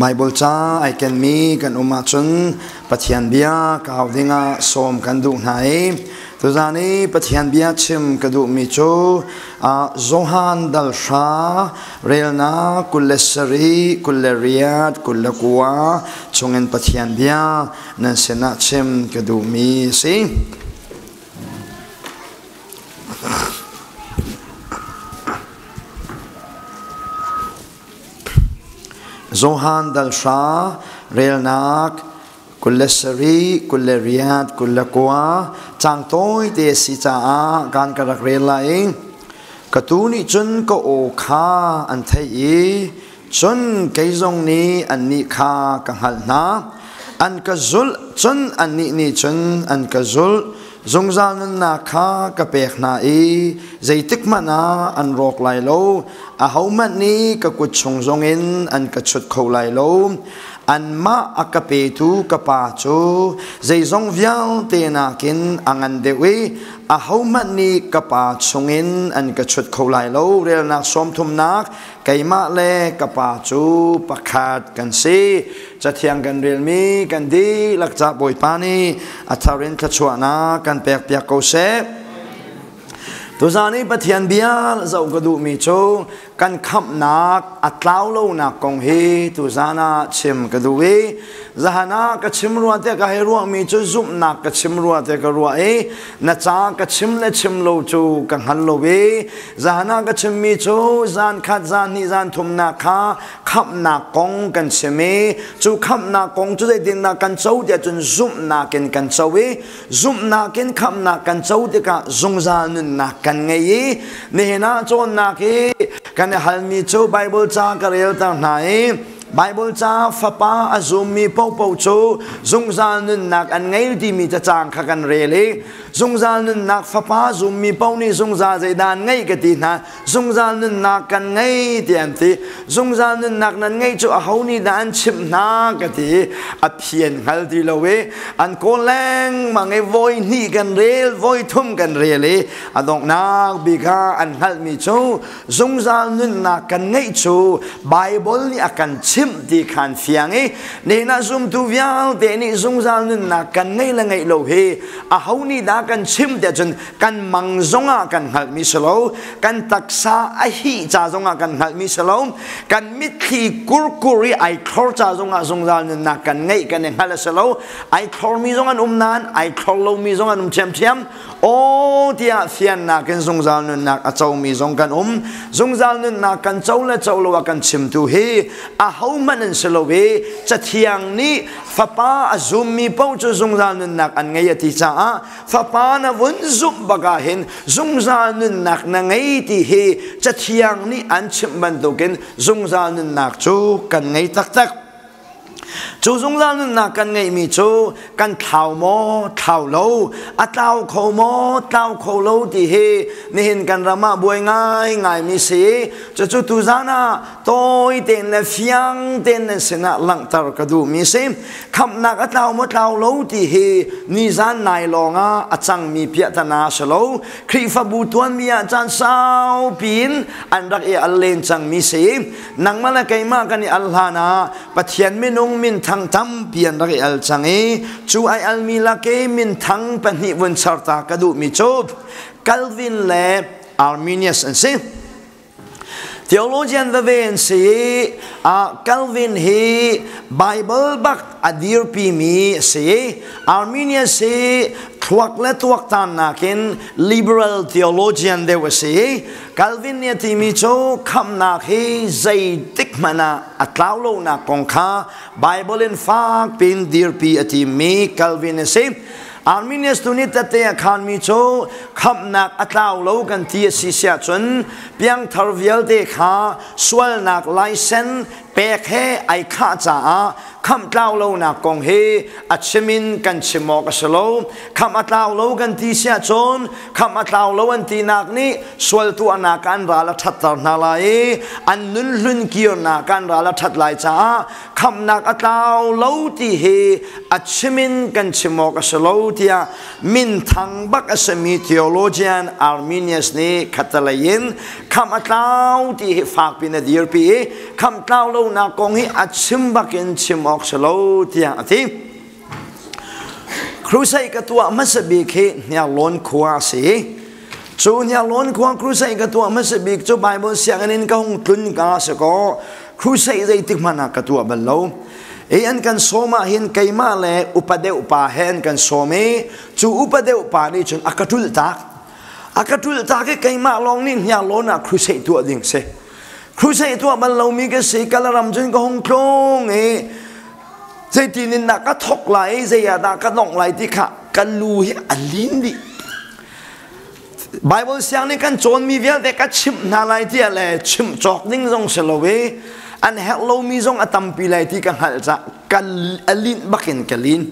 Bible ca ai kenmi kan um ahcun Pathian bia kau dingah sawm kan duh hna i tuzan i Pathian bia chim ka duhmi cu Johan dal hra relnak 27 28 29 chungin Pathian bia nan sinah chim ka duhmi a si. Johan dal hra relnak 27 28 29 cang tawi te si caah kan ka rak rel lai. Ka tu nih cun ka aw kha an theih i cun kei zong nih annih kha ka hngalh hna. An ka zulh cun annih nih cun an ka zulh. Zungzal nunnak kha ka pek hna i zeitik hmanh ah an rawk lai lo. Ahohmanh nih ka kut chung zongin an ka chut kho lai lo. Anmah a ka petu ka Pa cu zeizong vialte nakin a ngan deuh i ahohmanh nih ka Pa chungin an ka chut kho lai lo. Relnak sawmthumnak keimah le ka Pa cu pakhat kan si. Cathiang kan relmi kan dihlak ca Bawipa nih a thar in thluachuahnak kan pekpiak ko seh. Tuzan i Pathian bia zoh ka duhmi cu kan khamhnak a tlau lonak kong hi tuzan ah chim ka duh i zahan ah ka chim rua te ka hei ruahmi cu zumhnak ka chim rua te ka ruah i na ca ka chim le chim lo cu ka hngal lo i zahan ah ka chimmi cu zan khat zan hnih zan thumnak kha khamhnak kong kan chim i cu khamhnak kong cu zeitindah kan co tiah cun zumhnak in kan co i zumhnak in khamhnak kan co tikah zungzal nunnak kan ngei i nihin ah cawnnak hi kan i halmi cu Bible ca ka relter hna i Bible ca fapa a zummi paohpaoh cu zungzal nunnak an ngei timi cacang kha kan rel i zungzal nunnak fapa zummi paoh nih zungzal zeidah an ngeih ka ti hna. Zungzal nunnak kan ngei ti an ti. Zungzal nunnak nan ngeih cu aho nih dah an chimh hna ka ti. A phian hngal ti lo i an kawl lengmang i voi hnih kan rel, voi thum kan rel i a donghnak bik ah an hngalhmi cu zungzal nunnak kan ngeih cu Bible nih a kan chimh ti khan fiang i nihin ah zumtu vialte nih zungzal nunnak kan ngei le ngeih lo hi aho nih dah kan chimh tiah cun kan mang zongah kan hngalhmi si lo, kan taksa a hih ca zongah kan hngalhmi si lo, kan mitthli kurkur i ai thlor ca zongah zungzal nunnak kan ngeih kan i hngalh a si lo. Ai thlormi zong an um nain ai thlor lomi zong an um ṭhiamṭhiam. Aw tiah fiannak in zungzal nunnak a comi zong kan um. Zungzal nunnak kan co le co lo a kan chimtu hi ahohmanh an si lo i Cathiang nih Fapa a zummi paoh cu zungzal nunnak an ngei a ti caah Fapa na vun zumh bak ah hin zungzal nunnak na ngei ti hi Cathiang nih an chimh bantukin zungzal nunnak cu kan ngei taktak. Cu zungzal nunnak kan ngeihmi cu kan thlau maw, thlau lo, a tlau kho maw, tlau kho lo ti hi nihin kan ram ah buai ngaingaimi si. Cucu tuzan ah tawi tein le fiang tein nan sinah langhter ka duhmi si. Khamhnak a tlau maw tlau lo ti hi nizan nai lawng ah a cangmi piahtana si lo. Khrihfabu tuanmi ah caan saupi in an rak i al len cangmi si. Nangmah le keimah kan i al hlan ah Pathian minung minthang tampi an rak i al cang i cu ai almi lak i minthang pahnih vun charta ka duhmi cu Calvin le Arminius an si. Theologian veve an si i Calvin hi Bible bak a dirpimi a si i Arminius hi thluak le tuaktannak in liberal theologian deuh a si i Calvin nih a timi cu khamhnak hi zeitik hmanh ah a tlau lonak kong kha Bible in fak piin dirpi a timmi Calvin a si. Arminius tu nih tette a khanmi cu khamhnak a tlau lo kan ti a si siah cun piangthar vialte kha sualnak laisen pek he ai khah caah khamh tlau lonak kong hi a chim in kan chim awk a si lo. Khamh a tlau lo kan ti siah cun khamh a tlau lo an tinak nih sual tuahnak an ral a ṭhatter hna lai i an nun hlun kirnak an ral a ṭhat lai caah khamhnak a tlau lo ti hi a chim in kan chim awk a si lo tiah minthang bak a simi theologian Arminius nih khatalei in. Khamh a tlau ti hi fakpi na dirpi i khamh tlau lonak kong hi a chim bakin chim awk si lo tiah a ti. Crusade ka tuah hmasa bik hi Hniarlawn khua a si. Cu Hniarlawn khua crusade ka tuah hmasa bik cu Bible sianginn in ka hung tlun ka si kaw crusade zeitik hmanh ah ka tuah bal lo. I an kan sawm ah hin keimah le upa deuh pa he an kan sawm i cu upa deuh pa nih cun a ka ṭulh tak. A ka ṭulh tak i keimah lawng nih Hniarlawn ah crusade tuah ding si. Crusade tuah bal lomi ka si, Kalaram cun ka hung tlung i zeitin in dah ka thok lai i zei ah dah ka dongh lai ti kha ka lu hi a lin dih. Bible siang nih kan cawnmi vialte ka chimh hna lai tiah le chimh cawk ding zong si lo i an herh lomi zong a tampi lai ti ka hngalh cah ka a linh bakin ka lin.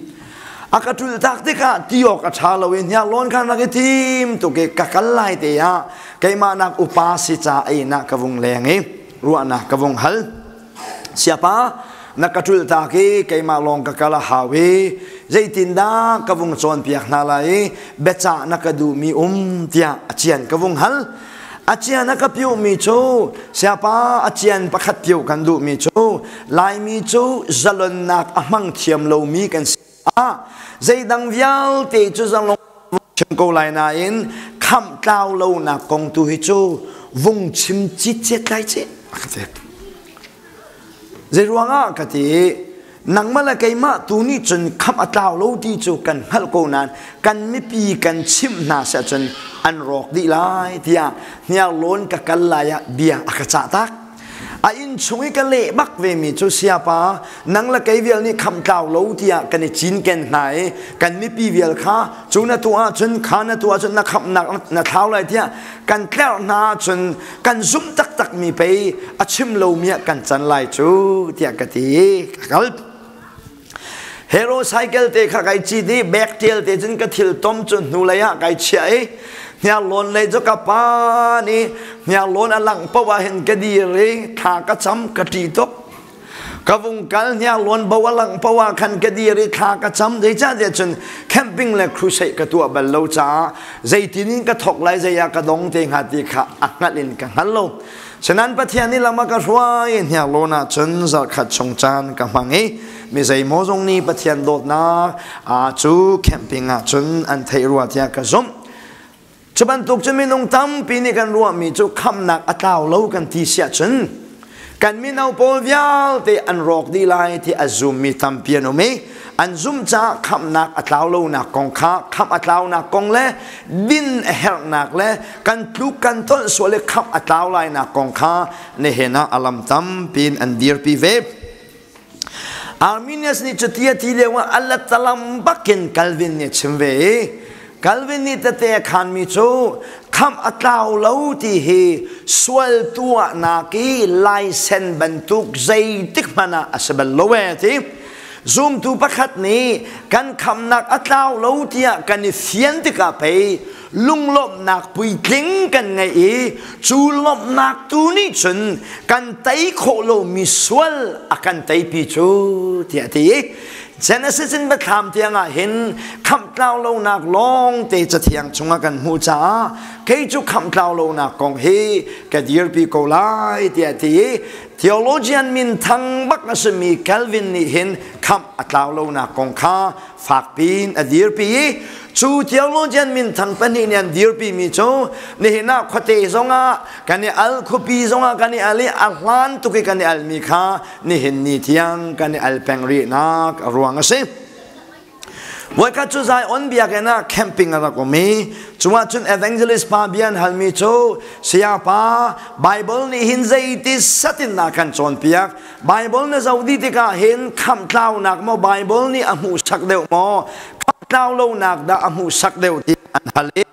A ka ṭulh tak tikah ti awk a ṭha lo i hniarlawn khan rak i tim tuk i ka kal lai te ah keimah nak upa si ca ei nak ka vung leng i ruahnak ka vung hal. Siapa, na ka ṭulh tak i keimah lawng ka kal a hau i zeitindah ka vung cawnpiak hna lai i biacah na ka duhmi um tiah a cian ka vung hal. A cian a ka piuhmi cu siapa a cian pakhat piuh kan duhmi cu Laimi cu zalonnak a hmang thiam lomi kan si. Ah, zeidang vialte cu zalong chim ko lai nain khamh tlau lonak kong tu hi cu vung chim citcet lai ci a ka ti. Zei ruangah ka ti nangmah le keimah tu nih cun khamh a tlau lo ti cu kan hngalh ko nain kan mipi kan chimh hna seh cun an rawk dih lai tiah hniarlawn ka kal lai ah bia a ka cah tak. A inn chung i ka leh bak vemi cu siapa nang le kei vial nih khamh tlau lo tiah kan i cinken hna i kan mipi vial kha cu na tuah ahcun kha na tuah ahcun na khamhnak na thlau lai tiah kan tlerh hna ahcun kan zumh taktakmi pei a chim lomi ah kan can lai cu tiah ka ti ka kal. Hero cycle te kha kai cit i bag tial te cun ka thil tom cu hnulei ah kai chiah i hniarlawn lei cu ka pan i hniarlawn a langh paoh ah hin ka dir i thla ka cam ka ṭi tuk. Ka vung kal hniarlawn bo a langh paoh ah khan ka dir i thla ka cam. Zeicahtiah cun camping le crusade ka tuah bal lo caah zeitin in ka thok lai zei ah ka dong te hnga ti kha a hngalh in ka hngal lo. Sinan Pathian nih lam a ka hruai i hniarlawn ah cun zarhkhat chung caan ka hmang i mi zeimaw zong nih Pathian dawtnak cu camping ah cun an theih rua tiah ka zumh. Cu bantuk cu minung tampi nih kan ruahmi cu khamhnak a tlau lo kan ti siah cun kan mino pawl vialte an rawk dih lai ti a zummi tampi an um i an zumh caah khamhnak a tlau lonak kong kha khamh a tlaunak kong le din a herhnak le kan tluk kan tolh sual i khamh a tlau lainak kong kha nihin ah a lam tampi in an dirpi ve. Arminius nih cuti a ti lio ah a latalam bakin Calvin nih a chim ve i Calvin nih tete a khanmi cu khamh a tlau lo ti hi sual tuahnak i laisen bantuk zeitik hmanh ah a si bal lo ee ti. Zumtu pakhat nih kan khamnak a tlau lo tiah kan i fian tikah pei lunglawmhnak puitling kan ngeih i cu lawmhnak tu nih cun kan tei khawh lomi sual a kan teipi cu tiah a ti. Genesis in Biathlam tiangah hin khamhtlau lonak lawng te cathiang chungah kan hmuh caah kei cu khamhtlau lonak kong hi ka dirpi ko lai tiah a ti i Theologian minthang bak a simi Calvin nih hin khamh a tlau lonak kong kha fakpiin a dirpi i cu theologian minthang pahnih nih an dirpimi cu nihin ah khuate zongah kan i al khuapi zongah kan i al i a hlan tuk i kan i almi kha nihin ni tiang kan i al peng rihnak a ruang a si. Voikhat cu Zion biakinn ah camping a rak um i cungah cun evangelist pa bia an halmi cu sayapa Bible nih hin zeiti satin dah kan cawnpiak Bible na zoh dih tikah hin khamhtlaunak maw Bible nih a hmuhsak deuh maw khamhtlau lonak dah a hmuhsak deuh ti an hal i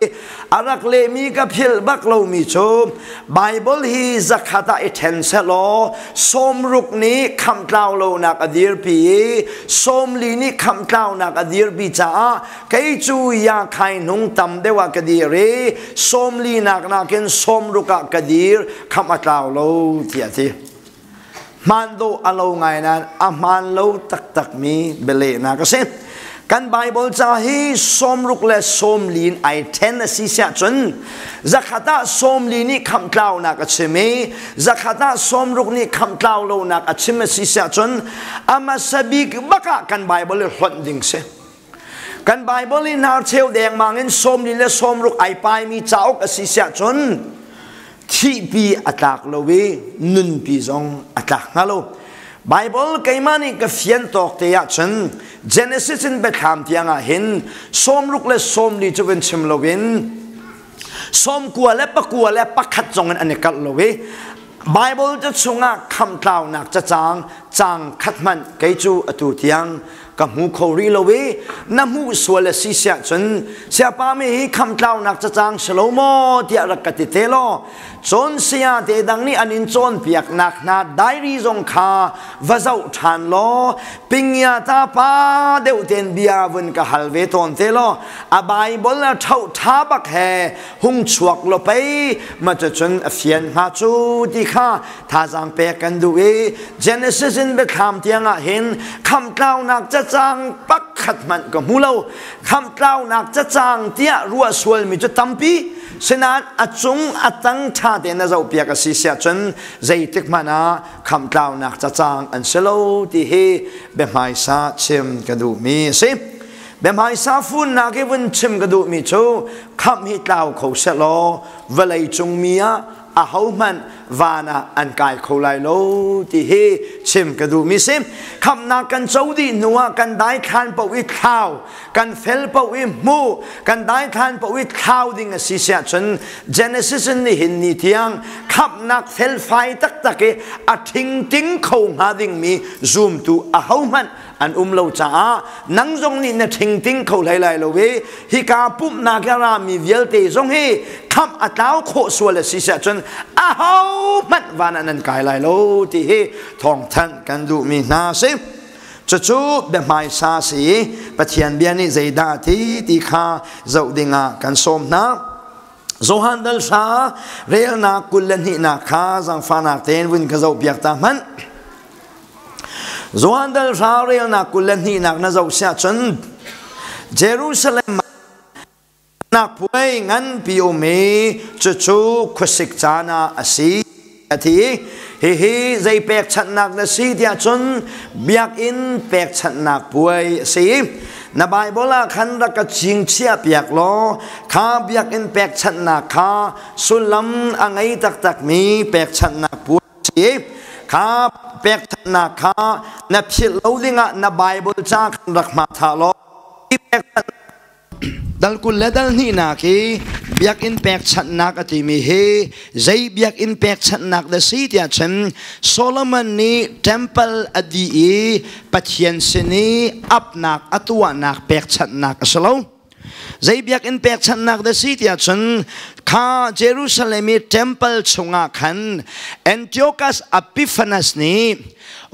a rak lehmi ka philh bak lomi cu Bible hi zakhat ah i ṭhen sehlaw 60 nih khamhtlau lonak a dirpi i 40 nih khamhtlaunak a dirpi caah kei cu ya khai hnung tam deuh ah ka dir i 40 nak nakin 60 ah ka dir khamh a tlau lo tiah a ti. Hmaan dawh a lo ngai nain a hmaan lo taktakmi bialehnak a si. Kan Bible ca hi 60 le 40 in ai then a si siah cun 100 ah 40 nih khamhtlaunak a chim i 100 ah 60 nih khamhtlau lonak a chim a si siah cun a hmasa bik bak ah kan Bible i hlonh ding si. Kan Bible i hnarcheu dengmang in 40 le 60 ai paimi cauk a si siah cun thihpi a tlak lo i nunpi zong a tlak hnga lo. Bible keimah nih ka fian tawk te ahcun Genesis in Biathlam tiang ah hin 60 le 40 cu vun chim loin 90 le 91 le 1 zong in an i kalh lo i Bible ca chungah khamtlaunak cacang cang khat hmanh kei cu atu tiang ka hmu kho rih lo i na hmuh sual a si siah cun siapa mi hi khamtlaunak cacang si lo maw tiah rak ka ti te law cawn saya te dang nih an in cawnpiaknak hna diary zong kha va zoh ṭhan law pingya ta pa deuh ten bia vun ka hal ve tawn te law a Bible a ṭhoh ṭha bak he hung chuak lo pei ma cun a fian hnga cu ti kha thazaang pek kan duh i Genesis in Biathlam tiangah hin khamtlaunak cacang pakhat hmanh ka hmu lo. Khamtlaunak cacang tiah ruah sualmi cu tampi, sinain a cung a tang ṭha tein na zohpiak a si siah cun zeitik hmanh ah khamtlaunak cacang an si lo ti hi biahmaisa chim ka duhmi a si. Biahmaisa funnak i vun chim ka duhmi cu khamh hi tlau kho sehlaw vawlei cung mi ah ahohmanh van ah an kai kho lai lo ti hi chim ka duhmi si. Khamhnak kan co dih hnu ah kan daithlan paoh i thlau, kan fel paoh i hmu, kan daithlan paoh i thlau ding a si siah cun Genesis in nihin ni tiang khamhnak felfai taktak i a ṭhingting kho hnga dingmi zumtu ahohmanh an um lo caah nang zong nih na ṭhingting kho hlei lai lo i hika pumhnak i a rami vialte zong hi khamh a tlau khawh sual a si siah cun ahohmanh van ah nan kai lai lo ti hi thawngthanh kan duhmi hna a si. Cucu biahmaisa si i Pathian bia nih zeidah a ti ti kha zoh dingah kan sawm hna. Johan dal hra relnak 22nak kha zangfahnak tein vun ka zoh piak ta hmanh. Johan dal hra relnak 22nak na zoh siah cun Jerusalem nak puai nganpi um i cucu khuasik caan ah a si a ti. Hihi zei pekchanhnak na si tiah cun biakinn pekchanhnak puai a si. Na Bible ah khan rak ka chingchiah piak law kha biakinn pekchanhnak kha sullam a ngei taktakmi pekchanhnak puai si. Kha pekchanhnak kha na philh lo dingah na Bible ca khan rak hma tha law dal 20 le dal 2nak i biakinn pekchanhnak a timi hi zei biakinn pekchanhnak dah si tiah cun Solomon nih temple a dih i Pathian sin i apnak a tuahnak pekchanhnak a si lo. Zei biakinn pekchanhnak dah si tiah cun kha Jerusalem i temple chungah khan Antiochus Epiphanes nih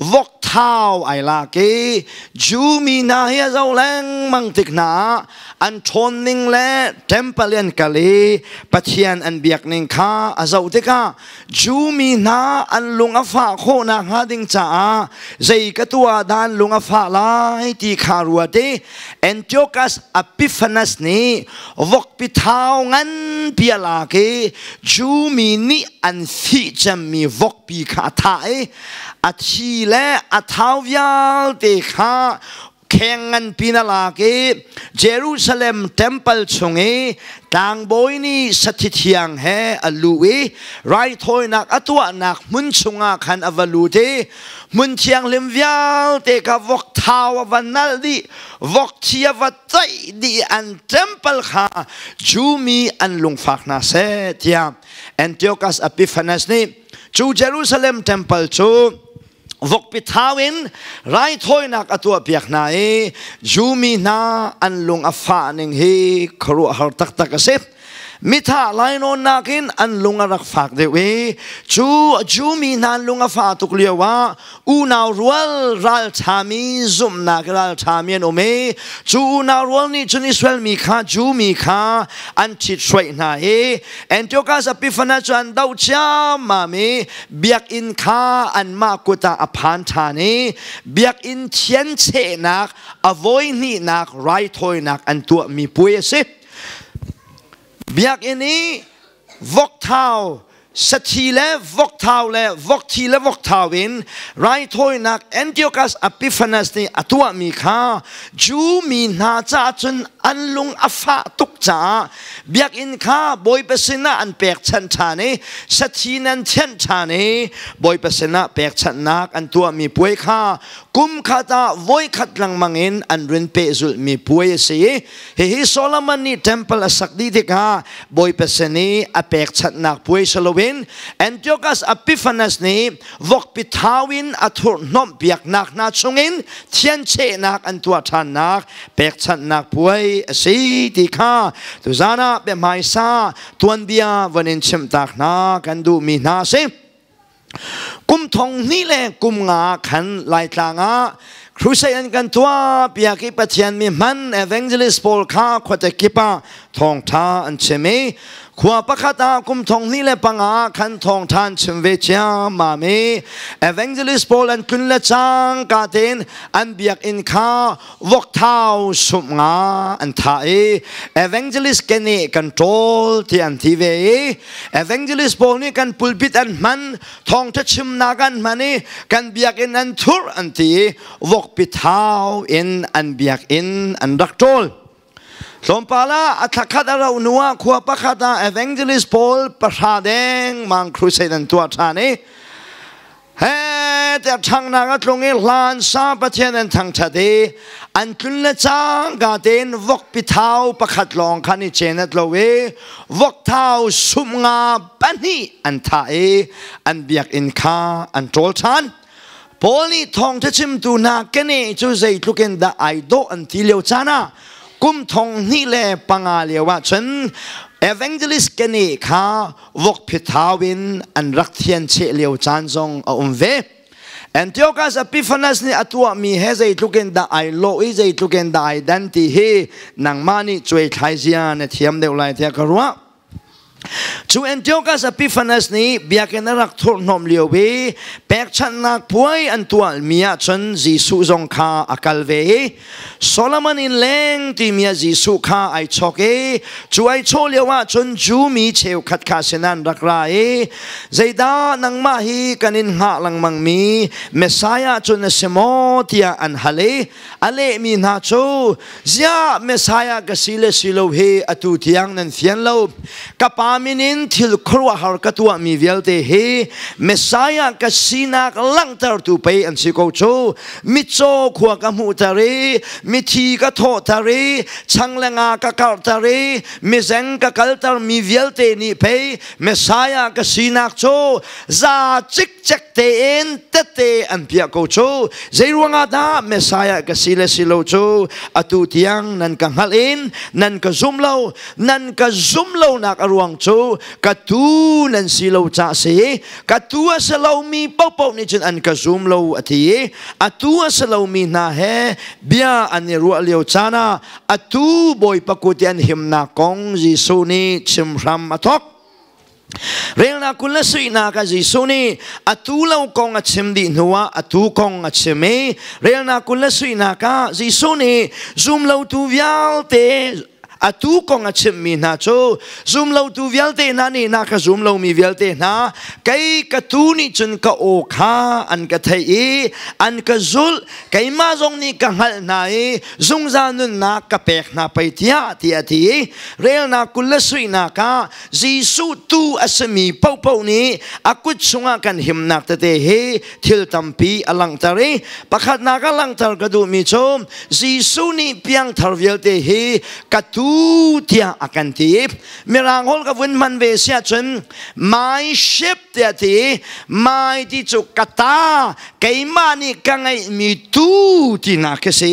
vok thau ai lak i Jew mi hna hi a zoh lengmang tik hna ah an ṭhawn ning le temple an kal i Pathian an biak ning kha a zoh tikah Jew mi hna an lung a fah khawh nakhnga ding caah zei ka tuah dan lung a fah lai ti kha ruat i Antiochus Epiphanes nih vokpi thau nganpi a lak i Jew mi nih an fih cemmi vokpi kha a thah i a thi le a thau vialte kha kheng nganpi na lak i Jerusalem temple chung i tlangbawi nih sathi thiang he a luh i raithawinak a tuahnak hmun chungah khan a va lut i hmun thianghlim vialte kha vok thau a va nalh dih, vok thi a va ceih dih. An temple kha Jew mi an lungfak hna seh tiah Antiochus Epiphanes nih cu Jerusalem temple cu vokpi thau in raithawinak a tuahpiak hna i Jew mi hna an lung a fah ning hi khuaruahhar taktak a si. Mitha lainawn nakin an lung a rak fak deuh i cu Jew mi hna lung a fah tuk lio ah unau rual ralṭhami zumhnak ralṭhami an um i cu unau rual nih cun Israel mi kha Jew mi kha an ṭhithruaih hna i Antiochus Epiphanes cu an doh ciammam i biakinn kha anmah kut ah a phan ṭhan i biakinn thianchehnak a voihnihnak raithawinak an tuahmi puai a si. Biakinn i vokthau sathi le vokthau le vokthi le vokthau in raithawinak Antiochus Epiphanes nih a tuahmi kha Jew mi hna caah cun an lung a fah tuk caah biakinn kha Bawipa sinah an pekchanh ṭhan i sathi nan thianh ṭhan i Bawipa sinah pekchanhnak an tuahmi puai kha kum khat ah voikhat lengmang in an run pehzulhmi puai a si i hihi Solomon nih temple a sak dih tikah Bawipa sin i a pekchanhnak puai si loin Antiochus Epiphanes nih vokpi thau in a thurhhnawmh piaknak hna chungin thianchehnak an tuah ṭhannak pekchanhnak puai a si ti kha tuzan ah biahmaisa tuanbia von in chimhtak hna kan duhmi hna a si. Kum thong hnih le kum nga khan Laitlang ah crusade an kan tuah piak i Pathian mi hman evangelist pawl kha khuate kip ah thawngtha an chim i khua pakhat ah kum thong hnih le panga khan thawngtha an chim ve ciammam i evangelist pawl an tlun le cangka tein an biakinn kha vokthau sumh nga an thah i evangelist ke nih kan ṭawl ti an ti ve i evangelist pawl nih kan pulpit an hman thawngṭha chimnak an hman i kan biakinn an thur an ti i vokpi thau in an biakinn an rak ṭawl. Tlawmpal ah a thlakhat a rauh hnu ah khua pakhat ah evangelist pawl pahra dengmang crusade an tuah ṭhan i He tiah ṭhanghnak a tlung i hlan sa Pathian an thangṭhat i an tlun le cangka tein vokpi thau pakhat lawng khan i cenat lo i vokthau sumh nga pahnih an thah i an biakinn kha an ṭawl ṭhan. Paul nih thawngṭha chimtu hna keneh cu zeitluk in dah ai dawh an ti lio caan ah kum thong hnih le panga lio ah cun evangelist keneh kha vokphithau in an rak thiancheh lio caan zong a um ve. Antiochus Epiphanes nih a tuahmi he zeitluk in dah ai lawh i zeitluk in dah ai dan ti hi nangmah nih cuaithlai zia na thiam deuh lai tiah ka ruah. Cu Antiochus Epiphanes nih biakinn a rak thurhhnawmh lio i pekchanhnak puai an tuahmi ahcun Jesuh zong kha a kal ve i Solomon inn leng timi ah Jesuh kha ai chawk i cu ai chawh lio ahcun Jew mi cheukhat kha sin an rak ra i zeidah nangmah hi kan in hngah lengmang mi Messiah cu na si maw tiah an hal i a lehmi hna cu ziah Messiah ka si le si lo hi atu tiang nan fian lo ka pa min in thil khuaruahhar ka tuahmi vialte hi Messiah ka sinak langhtertu pei an si ko cu mitcaw khua ka hmuhter i mithi ka thawhter i chang le nga ka karhter i mizeng ka kalter mi vialte nih pei Messiah ka sinak cu za cikcek tein tette an piah ko cu. Zeiruangah dah Messiah ka si le si lo cu atu tiang nan ka hngalh in nan ka zum lo? Nan ka zum lonak a ruang cu ka tu nan si lo ca si. Ka tu a si lomi paohpaoh nih cun an ka zum lo, a ti i atu a si lomi hna he bia an i ruah lio caan ah atu Bawipa kut i an himnak kong Jesuh nih chim hram a thawk. Relnak kul le suihnak ah Jesuh nih atu lo kong a chim dih hnuah atu kong a chim i relnak kul le suihnak ah Jesuh nih zumlotu vialte atu kong a chimmi hna cu zumlotu vialte hna nih na ka zum lomi vialte hna, kei ka tu nih cun ka aw kha an ka theih i an ka zulh, keimah zong nih ka hngalh hna i zungzal nunnak ka pek hna pei tiah ti a ti i relnak kul le suihnak ah Jesuh tu a simi paohpaoh nih a kut chungah kan himnak tete hi thil tampi a langhter i pakhatnak a langhter ka duhmi cu Jesuh nih piangthar vialte hi ka tu tu tiah a kan ti. Mirang holh ka vun hman ve si ahcun my sheep tiah ti. My ti cu ka ta, keimah nih ka ngeihmi tu tinak khi si.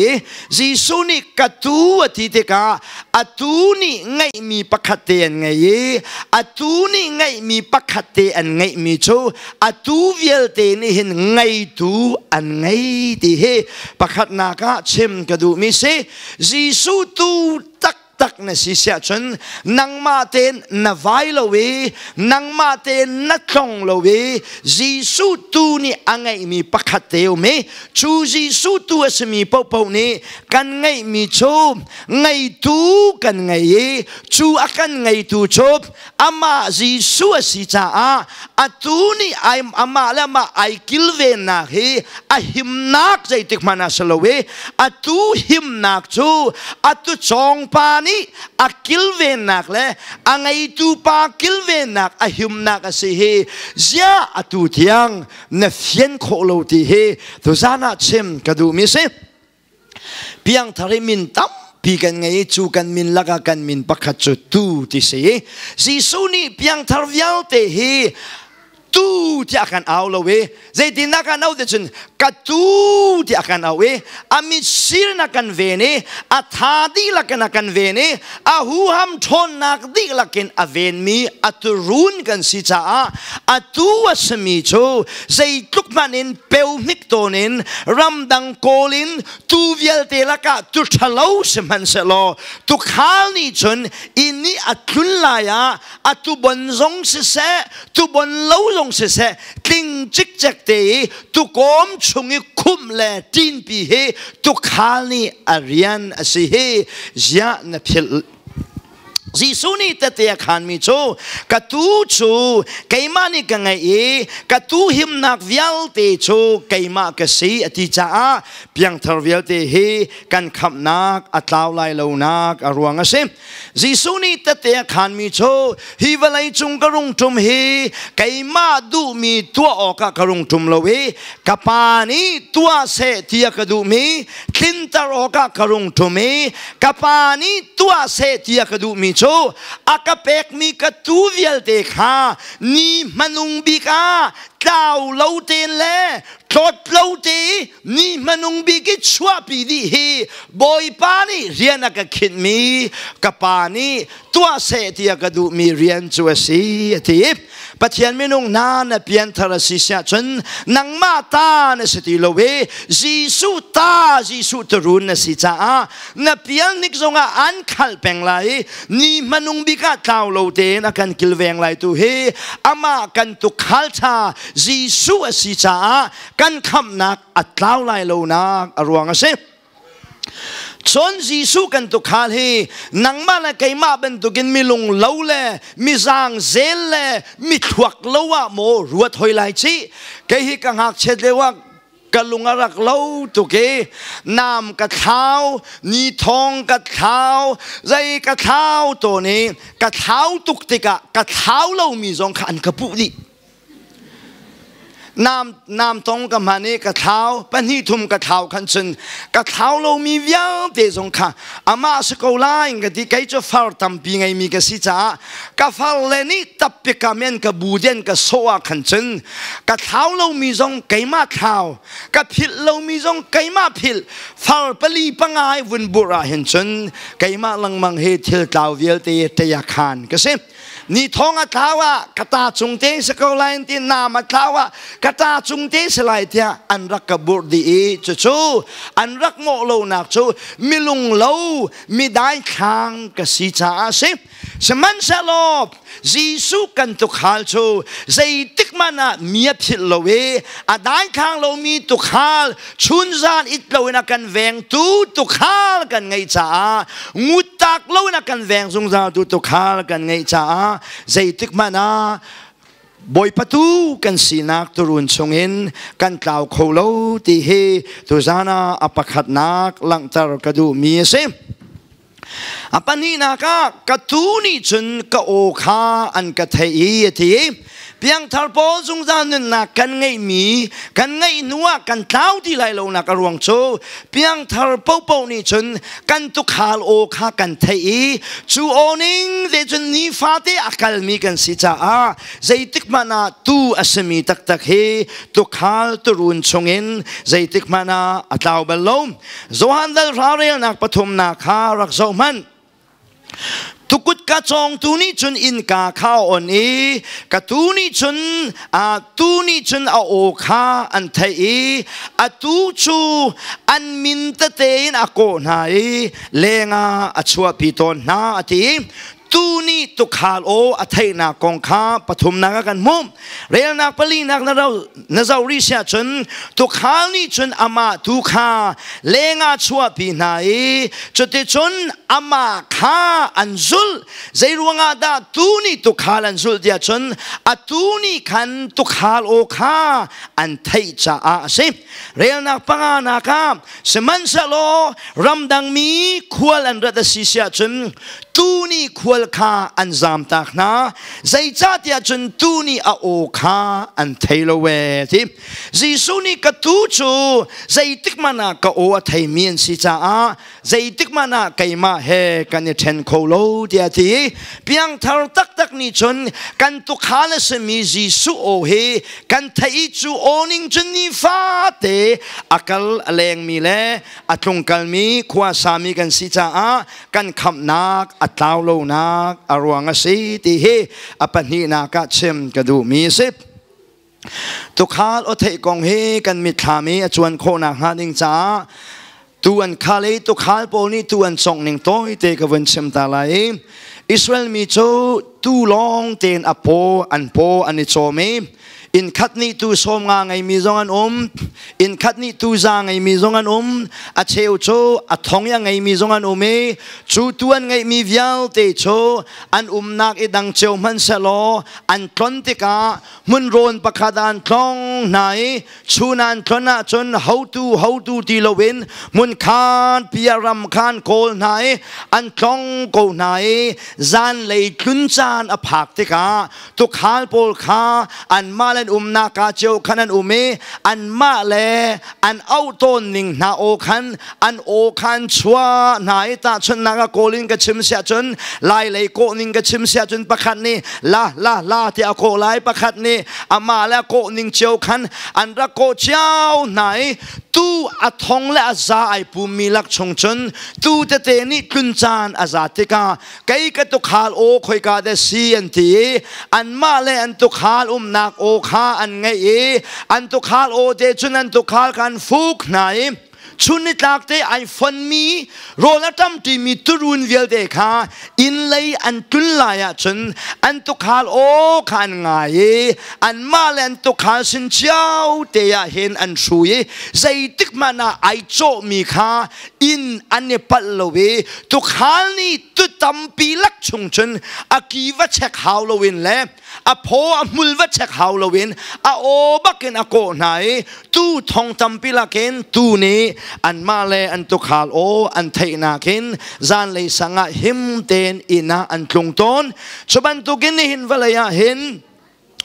Jesuh nih ka tu a ti tikah a tu nih ngeihmi pakhat te an ngei i a tu nih ngeihmi pakhat te an ngeihmi cu a tu vialte nih hin ngeitu an ngei ti hi pakhatnak ah chim ka duhmi si. Jesuh tu taktak na si siah cun nangmah tein na vai lo i nangmah tein na tlong lo i Jesuh tu nih a ngeihmi pakhat te um i cu Jesuh tu a simi paohpaoh nih kan ngeihmi cu ngeitu kan ngei i cu a kan ngeitu cu amah Jesuh a si caah atu nih amah le amah ai kilvennak hi a himnak zeitik hmanh ah si lo i atu himnak cu atu cawngpa nih a kilvennak le a ngeitu pa kilvennak a himnak a si hi ziah atu tiang na fian khawh lo ti hi tuzan ah chim ka duhmi si. Piangthar i min tampi kan ngei i cu kan min lakah kan min pakhat cu tu ti si. Jesuh nih piangthar vialte hi tu tiah kan au lo i zeitindah kan au ti cun ka tu tiah kan au i a mitsir na kan ven i a tha dihlak in a kan ven i a huham ṭhawnnak dihlak in a venmi a turun kan si caah a tu a simi cu zeitluk hmanh in peu hnik tawn in ramdang kawl in tu vialte lakah tu ṭhalo sihmanhsehlaw tukhal nih cun inn i a tlun lai ah a tubon zong siseh, tubon lo zong siseh, tling cikcek te i tukawm chung i khumh le ṭinpi hi tukhal nih a rian a si hi ziah na philh? Jesuh nih tete a khanmi cu ka tuu cu keimah nih ka ngeih i ka tuu himnak vialte cu keimah ka si a ti caah piangthar vialte hi kan khamhnak a tlau lai lonak a ruang a si. Jesuh nih tete a khanmi cu hi vawlei cung ka rung ṭum hi keimah duhmi tuah awkah ka rung ṭum lo i ka Pa nih tuah seh ti a ka duhmi tlinter awkah ka rung ṭum i ka Pa nih tuah seh ti a ka duhmi cu a ka pekmi ka tuu vialte kha ni hmanung bik ah tlau lo tein le tlawt lo te i ni hmanung bik i chuahpi dih hi Bawipa nih rian a ka khinhmi ka Pa nih tuah seh ti a ka duhmi rian cu a si a ti. Pathian minung hna, na pianthar a si siah cun nangmah ta na si ti lo i Jesuh ta, Jesuh turun na si caah na pialnik zongah an khalh peng lai i ni hmanung bik ah tlau lo tein a kan kilveng lai tu hi amah kan tukhal ṭha Jesuh a si caah kan khamhnak a tlau lai lonak a ruang a si. Cun Jesuh kan tukhal hi nangmah le keimah bantukin milung lo le mizang zel le mithluak lo ah maw ruat hoi lai ci. Kei hi ka ngakchiat lio ah ka lung a rak lo tuk i nam ka thlau, ni thong ka thlau, zei ka thlau tawn i ka thlau tuk tikah ka thlau lomi zong kha an ka puh dih. Nam nam tong ka hman i ka thlau pahnih thum ka thlau khan cun ka thlau lomi vialte zong kha amah si ko lai ka ti. Kei cu far tampi ngeimi ka si caah ka far le nih tappi ka men ka bu den ka sawh ah khan cun ka thlau lomi zong keimah thlau, ka philh lomi zong keimah philh. Far pali panga i vun burh ah hin cun keimah lengmang hi thil tlau vialte ṭei khan ka si. Ni thong a tlau ah ka ta cung te si ko lai ti, nam a tlau ah ka ta cung te si lai tiah an rak ka burh dih i cucu an rak mawh lonak cu milung lo midai thlang ka si caah a si. Sihmanhsehlaw Jesuh kan tukhal cu zeitik hmanh ah mi a philh lo i a daithlang lomi tukhal, chunzan it loin a kan vengtu tukhal kan ngeih caah, nguttak loin a kan veng zungzaltu tukhal kan ngeih caah zeitik hmanh ah Bawipa tu kan sinak turun chungin kan tlau kho lo ti hi tuzan ah a pakhatnak langhter ka duhmi a si. A pahnihnak ah ka tuu nih cun ka aw kha an ka theih i a ti. Piangthar pawl zungzal nunnak kan ngeihmi kan ngeih hnu ah kan tlau ti lai lonak a ruang cu piangthar popo nih cun kan tukhal aw kha kan theih i cu aw ning te cun nifate a kalmi kan si caah zeitik hmanh ah tu a simi taktak hi tukhal turun chungin zeitik hmanh ah a tlau bal lo. Johan dal ralrelnak pathumnak kha rak zoh hmanh. Tukut ka cawngtu nih cun innka kha a on i ka tu nih cun a tu nih cun a aw kha an theih i atu cu an min tete in a kawh hna i lengah a chuahpi tawn hna, a ti. Tu nih tukhal aw a theihnak kong kha pathumnak ah kan hmuh. Relnak palinak na zoh rih siah cun tukhal nih cun amah tu kha lengah chuahpi hna i cuticun amah kha an zulh. Zei ruangah dah tu nih tukhal an zulh tiah cun atu nih khan tukhal aw kha an theih caah a si. Relnak panganak ah, sihmanhsehlaw ramdangmi khual an rat a si siah cun tu nih khual kha an zamtak hna, zeicahtiah cun tu nih a aw kha an thei lo e ti. Jesuh nih ka tu cu zeitik hmanh ah ka aw a theimi an si caah zeitik hmanh ah keimah he kan i ṭhen kho lo tiah a ti. Piangthar taktak nih cun kan tukhal a simi Jesuh aw hi kan theih i cu aw ning cun nifate a kal a lengmi le a tlungkalmi khua sami kan si caah kan khamhnak a tlau lonak a ruang a si ti hi a pahnihnak ah chim ka duhmi a si. Tukhal aw theih kong hi kan mitthlam i a cuan khawhnak hnga ding caah tu an khal i tukhal pawl nih tu an congh ning tawite ka vun chim ta lai i Israel mi cu tu lawng tein a paw an paw an i cawm i inn khat nih tu 50 ngeimi zong an um, inn khat nih tu 100 ngeimi zong an um, a cheu cu a thong i a ngeimi zong an um i cu tu an ngeihmi vialte cu an umnak i dang cio hmanhsehlaw an tlon tikah hmunrawn pakhat ah an tlong hna i chun an tlon ahcun hotu hotu ti loin hmun khan pia ram khan kawl hna i an tlong ko hna i zanlei tlun caan a phak tikah tukhal pawl kha anmah le an umnak ah cio khan an um i anmah le an auh tawn ning hna aw khan an aw khan chuah hna i tahchunhnak ah kawl in ka chim siah cun lai lei kawh ning ka chim siah cun pakhat nih la la la tiah a kawh lai, pakhat nih amah le a kawh ning cio khan an rak kawh cio hna i tu a thong le a za ai pummi lak chung cun tu tete nih tlun caan a za tikah kei ka tukhal aw khoika dah si an ti i anmah le an tukhal umnak aw kha an ngaih i an tukhal aw te cun an tukhal kha an fuk hna i chun nitlak te ai fonmi rawl a ṭamṭimi turun vialte kha inn lei an tlun lai ahcun an tukhal aw kha an ngai i anmah le an tukhal sin cio te ah hin an hru i zeitik hmanh ah ai cawhmi kha inn an i palh lo i tukhal nih tu tampi lak chung cun a ki va chek hau loin le a phaw a hmul va chek hau loin a aw bakin a kawh hna i tu thong tampi lakin tu nih anmah le an tukhal aw an theihnak in zanlei sang ah him tein inn ah an tlung tawn. Cu bantukin nihin vawlei ah hin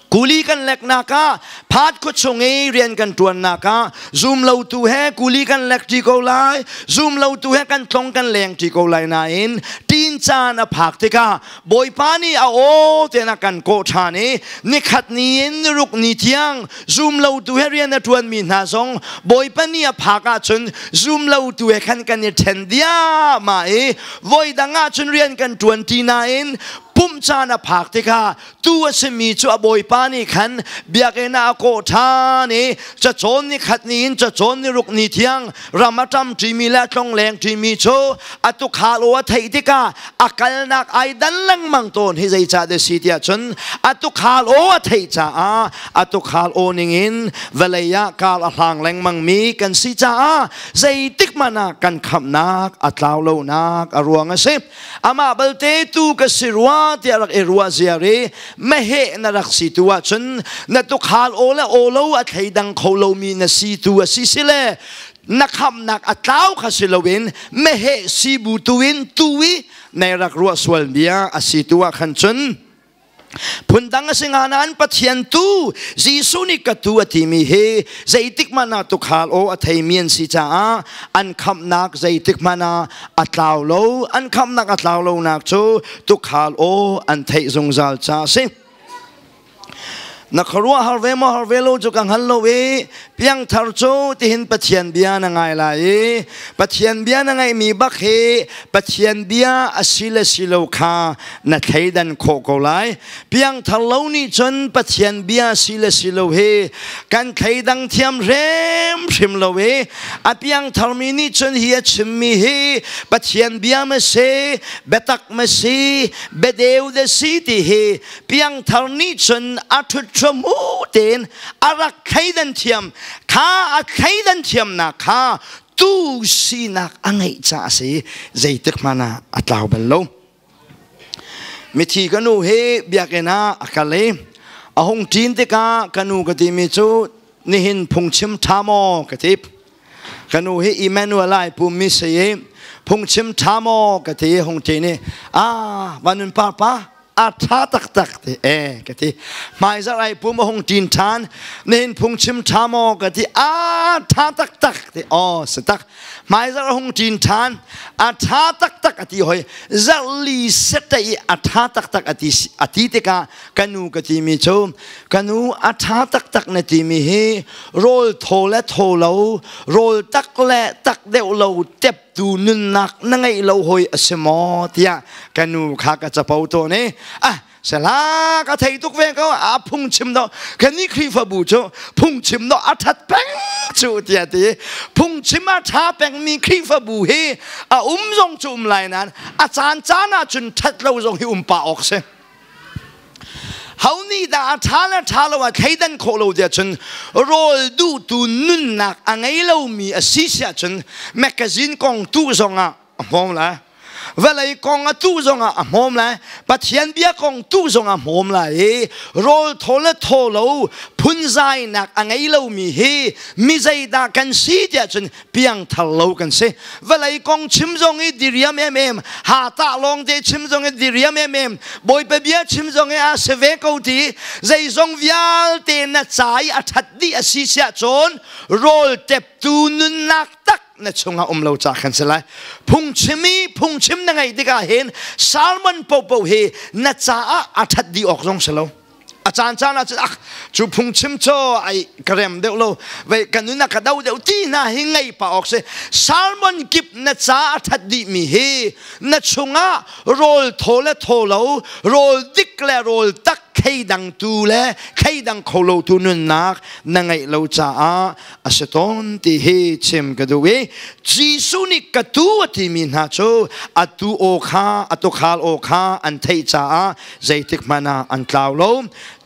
kuli kan leknak ah, phat khuachung i rian kan ṭuannak ah zum lotu he kuli kan lek ṭi ko lai, zum lotu he kan tlong kan leng ṭi ko lai, nain ṭin caan a phak tikah Bawipa nih a aw tein a kan kawh ṭhan i nikhat ni in niruk ni tiang zum lotu he rian a ṭuanmi hna zong Bawipa ni a phak ahcun zum lotu he khan kan i ṭhen diahmah i voi dang ahcun rian kan ṭuan ṭi nain pumh caan a phak tikah tu a simi cu a bawipa nih khan biakinn ah a kawh ṭhan i cacawn ni khat ni in cacawn ni ruk ni tiang ram a ṭam ṭimi le a tlongleng ṭimi cu a tukhal aw a theih tikah a kalnak ai dan lengmang tawn hi. Zeicah dah si tiah cun a tukhal aw a theih caah a tukhal aw ningin vawlei ah kar a hlang lengmang mi kan si caah zeitik hmanh ah kan khamhnak a tlau lonak a ruang a si. Amah balte tu ka si rua tiah rak i ruah ziar i meheh na rak si tu ahcun na tukhal aw le aw lo a thleidang kho lomi na si tu a si si le na khamhnak a tlau kha si loin meheh si bu tu in tu i nei rak ruah sual bia a si tu ah khan cun. Phundang a si nga nain Pathian tu Jesuh nih ka tu a timi hi zeitik hmanh ah tukhal aw a theimi an si caah an khamhnak zeitik hmanh ah a tlau lo. An khamhnak a tlau lonak cu tukhal aw an theih zungzal caah a si. Na khuaruah har ve maw har ve lo cu ka hngal lo i piangthar cu tihin Pathian bia na ngai lai i Pathian bia na ngaihmi bak hi Pathian bia a si le si lo kha na thleidan khawh ko lai. Piangthar lo nih cun Pathian bia si le si lo hi kan thleidang thiam hrimhrim lo i a piangtharmi nih cun hi a chimmi hi Pathian bia ma si, biatak ma si, biadeu de si ti hi piangthar nih cun a ṭhutṭhum tein a rak thleidan thiam kha a thleidan thiamnak kha tu sinak a ngeih caah a si. Zeitik hmanh ah a tlau bal lo. Mithi ka nu hi biakinn ah a kal i a hung ṭin tikah ka nu ka timi cu nihin phungchim ṭha maw ka ti. Ka nu hi Emmanuel ai pummi si i phungchim ṭha maw ka ti. Hung ṭin i ah vanun pa pa a ṭha taktak ti e ka ti. Hmaizarh ai pum a hung ṭin ṭhan, nihin phungchim ṭha maw ka ti, a ṭha taktak ti. Aw si tak. Hmaizarh a hung ṭin ṭhan, a ṭha taktak a ti hoi. Zarh li sete i a ṭha taktak a ti a ti tikah ka nu ka timi cu, ka nu, a ṭha taktak na timi hi rawl thaw le thaw lo, rawl tak le tak deuh lo tep tu nunnak na ngeih lo hoi a si maw tiah ka nu kha ka capo tawn i ah sala ka thei tuk ve ko a phungchim do kan ni Khrihfabu cu phungchim do a that peng cu tiah ti. Phungchim a tha peng mi Khrihfabu hi a um zong cu um lai nain a caan caan ah cun that lo zong hi um pa awk si. Ho nih dah a ṭha le ṭha lo a thleidan khawh lo tiah cun rawl duhtu nunnak a ngei lomi a si siah cun magazine kong tuh zongah a hmawm lai, vawlei kong a tuh zongah a hmawm lai, Pathian bia kong tuh zongah a hmawm lai i rawl thaw le thaw lo phunzainak a ngei lomi hi mi zeidah kan si tiah cun piangthar lo kan si. Vawlei kong chim zong i diriam emem, ha tah lawng te chim zong i diriam emem, Bawipa bia chim zong i a si ve ko ti zeizong vialte na ca i a ṭhat dih a si siah cun rawl teptu nunnak tak na chungah um lo ca khan si lai. Phungchim i phungchim na ngeih tikah hin sermon popo hi na caah a ṭhat dih awk zong si lo. A caan caan ah cun ah cu phungchim cu ai ka rem deuh lo vei ka nun a ka do deuh ti hna hi ngei pa awk si. Sermon kip na ca a that dih mi hi na chungah rawl thaw le thaw lo, rawl dik le rawl tak thleidang tu le thleidang kho lo tu nunnak na ngeih lo caah a si tawn ti hi chim ka duh i Jesuh nih ka tu a timi hna cu atu aw kha a tukhal aw kha an theih caah zeitik hmanh ah an tlau lo.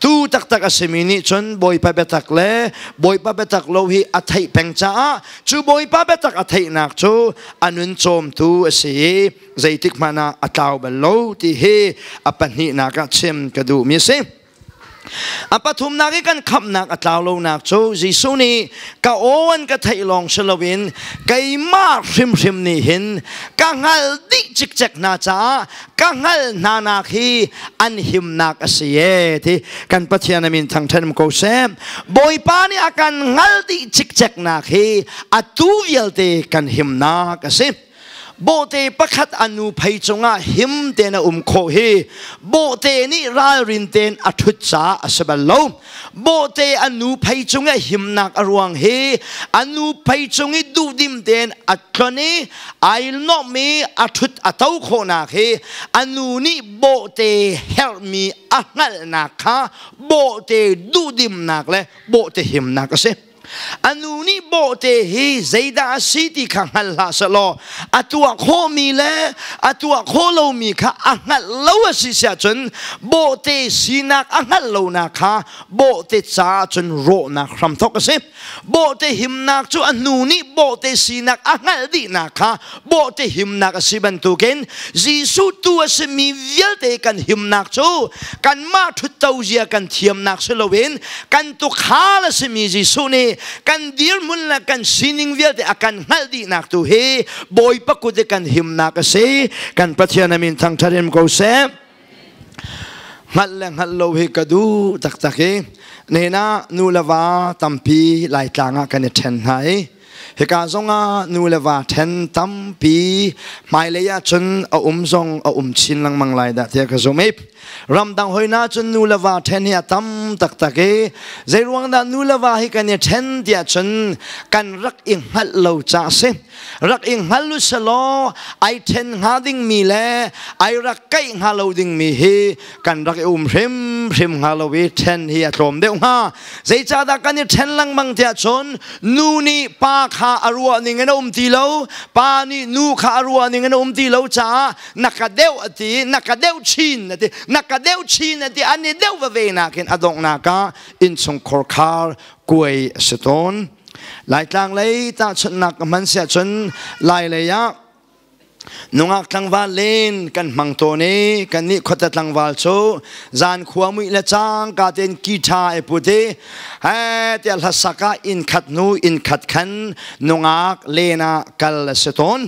Tu taktak a simi nih cun Bawipa biatak le Bawipa biatak lo hi a theih peng caah cu Bawipa biatak a theihnak cu a nun cawmtu a si i zeitik hmanh ah a tlau bal lo ti hi a pahnihnak ah chim ka duhmi a si. A pathumnak i kan khamhnak a tlau lonak cu Jesuh nih ka aw an ka theih lawng si loin keimah hrimhrim nih hin ka hngalh dih cikcek hna caah ka hngalh hna nak hi an himnak a si e ti. Kan Pathian a min thangṭhat ko seh. Bawipa nih a kan hngalh dih cikcek nak hi atu vialte kan himnak a si. Bawhte pakhat a nu phei cungah him tein a um khawh hi bawhte nih ralrin tein a ṭhut caah a si bal lo. Bawhte a nu phei cung i a himnak a ruang hi a nu phei cung i duhdim tein a tlon i ai nuamh i a ṭhut a to khawhnak hi a nu nih bawhte herhmi a hngalhnak kha bawhte duhdimnak le bawhte himnak a si. A nu nih bawhte hi zeidah a si ti kha hngal hlah sehlaw a tuah khawhmi le a tuah khawh lomi kha a hngalh lo a si siah cun bawhte sinak a hngalh lonak kha bawhte caah cun rawhnak hramthawk a si. Bawhte himnak cu a nu nih bawhte sinak a hngalh dihnak kha bawhte himnak a si bantukin Jesuh tu a simi vialte kan himnak cu kanmah ṭhutto zia kan thiamnak si loin kan tukhal a simi Jesuh nih kan dirhmun le kan sining vialte a kan hngalh dihnak tu hi Bawipa kut i kan himnak a si. Kan Pathian a min thangṭhat in ko seh. Hngalh le hngalh lo hi ka duh taktak i nihin ah nu le va tampi Laitlang ah kan i ṭhen hna i hika zongah nu le va ṭhen tampi hmailei ah cun a um zong a um chin lengmang lai dah tiah ka zumh i ramdang hoi na cun nu le va ṭhen hi a tam taktak i zeiruang dah nu le va hi kan i ṭhen tiah cun kan rak i hngalh lo ca a si. Rak i hngal u selaw ai ṭhen hnga dingmi le ai rak kaih hnga lo dingmi hi kan rak i um hrimhrim hnga lo i ṭhen hi a tlawm deuh hnga. Zeicahdah kan i ṭhen lengmang tiah cun nu nih pa kha a ruah ning in a um ti lo, pa nih nu kha a ruah ning in a um ti lo caah na ka deuh a ti, na ka deuh chin a ti, na ka deuh chin a ti, an i deuh veve nakin a donghnak ah innchungkhar khar kuai a si tawn. Laitlang lei tahchunhnak ka hman siah cun Lai lei ah nungak tlangval len kan hmang tawn i kannih khuate tlangval cu zan khua muih le cangka tein guitar i put i he tiah hlasak ah inn khat hnu inn khat khan nungak len ah kal a si tawn.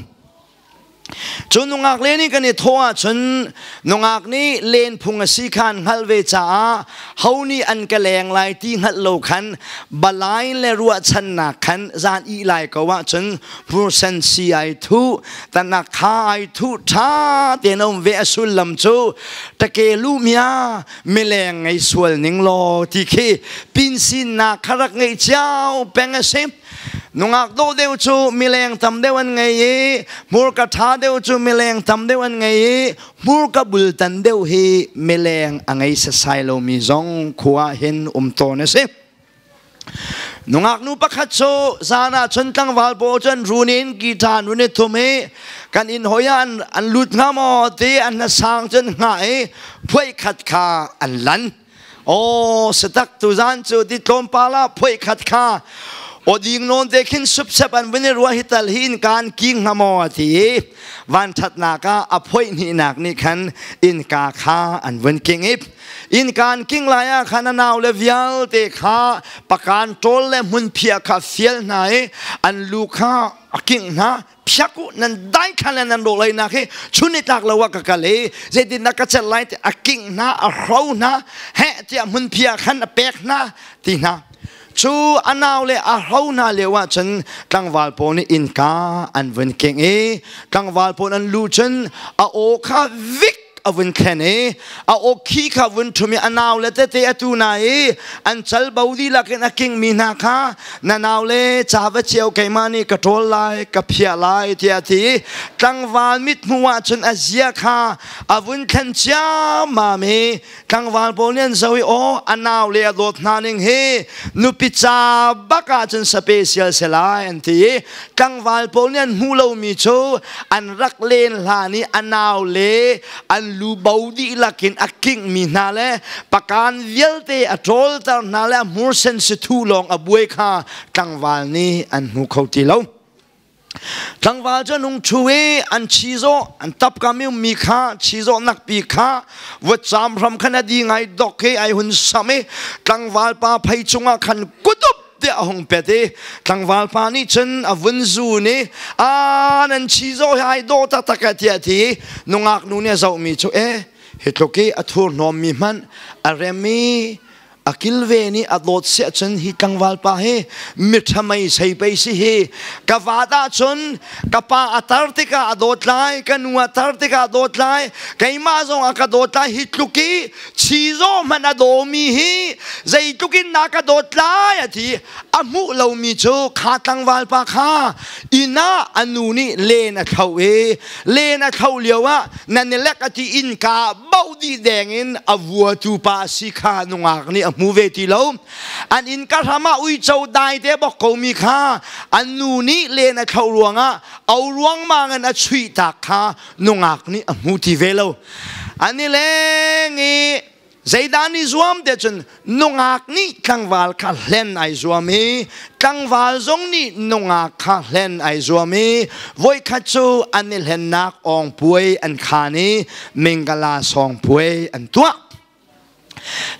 Cu nungak len i kan i thawh ahcun nungak nih len phung a si kha an hngalh ve caah ho nih an ka leng lai ti hngalh lo khan balai le ruahchannak khan zan ih lai ko ahcun hmursen si ai thuh tanak kha ai thuh ṭha tein a um ve. A sullam cu take lumia mileng ngei sual ning law ti khi pinsinnak kha rak ngeih cio peng a si. Nungak dawh deuh cu mileng tam deuh an ngei i hmurka ṭha deuh cu mileng tam deuh an ngei i hmurka bultan deuh hi mileng a ngei sasai lomi zong khua hin um tawn a si. Nungak nu pakhat cu zan ah cun tlangval pawl cun run in guitar run i thum i kan inn hoi ah an lut hnga maw ti an hlasang cun hngah i phuai khat kha an lan. Aw satak tuzan cu ti tlawmpal ah phoih khat kha oding nawn te khin supsep an vun i ruah hi tal hi in kaan king hnga maw a ti i vanṭhatnak ah a phoih hnihnak nih khan innka kha an vun king i innka an king lai ah khan a nau le vialte kha pakan ṭawl le hmunphiah kha fial hna i an lu kha a kingh hna. Phiak u, nan dai khan le nan rawh lai nak hi chun i tlak lo ah ka kal i zeitin dah ka celh lai ti a kingh hna, a hro hna, heh tiah hmunphi ah khan a pek hna ti hna. Cu a nau le a hro hna lio ah cun tlangval pawl nih innka an vun kingh i tlangval pawl an luh cun a aw kha vik a vun thlen i a awkhi kha vun ṭhum i a nau le tete a tu na i an cal bo dihlak in a kingmi hna kha, "Na nau le ca va cio, keimah nih ka ṭawl lai, ka phiah lai," tiah a ti. Tlangval mithmuh ah cun a zia kha a vun thlen ciammam i tlangval pawl nih an zoh i, "Aw, a nau le a dawt hna ning hi nupi ca bak ah cun sapesial si lai," an ti i tlangval pawl nih an hmuh lomi cu an rak len hlan i a nau le an lu bo dihlak in a kinghmi hna le pakan vialte a ṭawlter hna le a hmursen sithu lawng a buai kha tlangval nih an hmu kho ti lo. Tlangval cu an hung ṭhu i an chizawh an tapkam i ummi kha chizawh nakpi kha vutcam hram khan a di ngai dok i ai hun sam i tlangval pa phei cungah khan kutup tiah a hung pet i tlangval pa nih cun a vun zun i, "A nan chizawh hi ai dawh taktak e," tiah a ti. Nungak nu nih a zohmi cu, "E, hi tluk i a thurhnawmmi hmanh a rem i a kilven i a dawt siah cun hi tlangval pa hi miṭha mei sei pei si hi. Ka vat ahcun ka pa a tar tikah a dawt lai, ka nu a tar tikah a dawt lai, keimah zong a ka dawt lai. Hi tluk i chizaw hmanh a dawmi hi zeitluk in na ka dawt lai," a ti. A hmuh lomi cu kha tlangval pa kha inn ah a nu nih len a thlo i len a thlo lio ah nan i lek a ti, innka boh dih deng in a vuatu pa a si kha nungak nih a hmu ve ti lo. An innka hram ah uico dai te bok komi kha an nu nih len a thlo ruangah o ruangmang in a chuih tak kha nungak nih a hmu ti ve lo. An i leng i zeidah ni zuam te cun nungak nih tlangval kha hlen ai zuam i tlangval zong nih nungak kha hlen ai zuam i voikhat cu an i hlennak awng puai an khan i mingala sawng puai an tuah.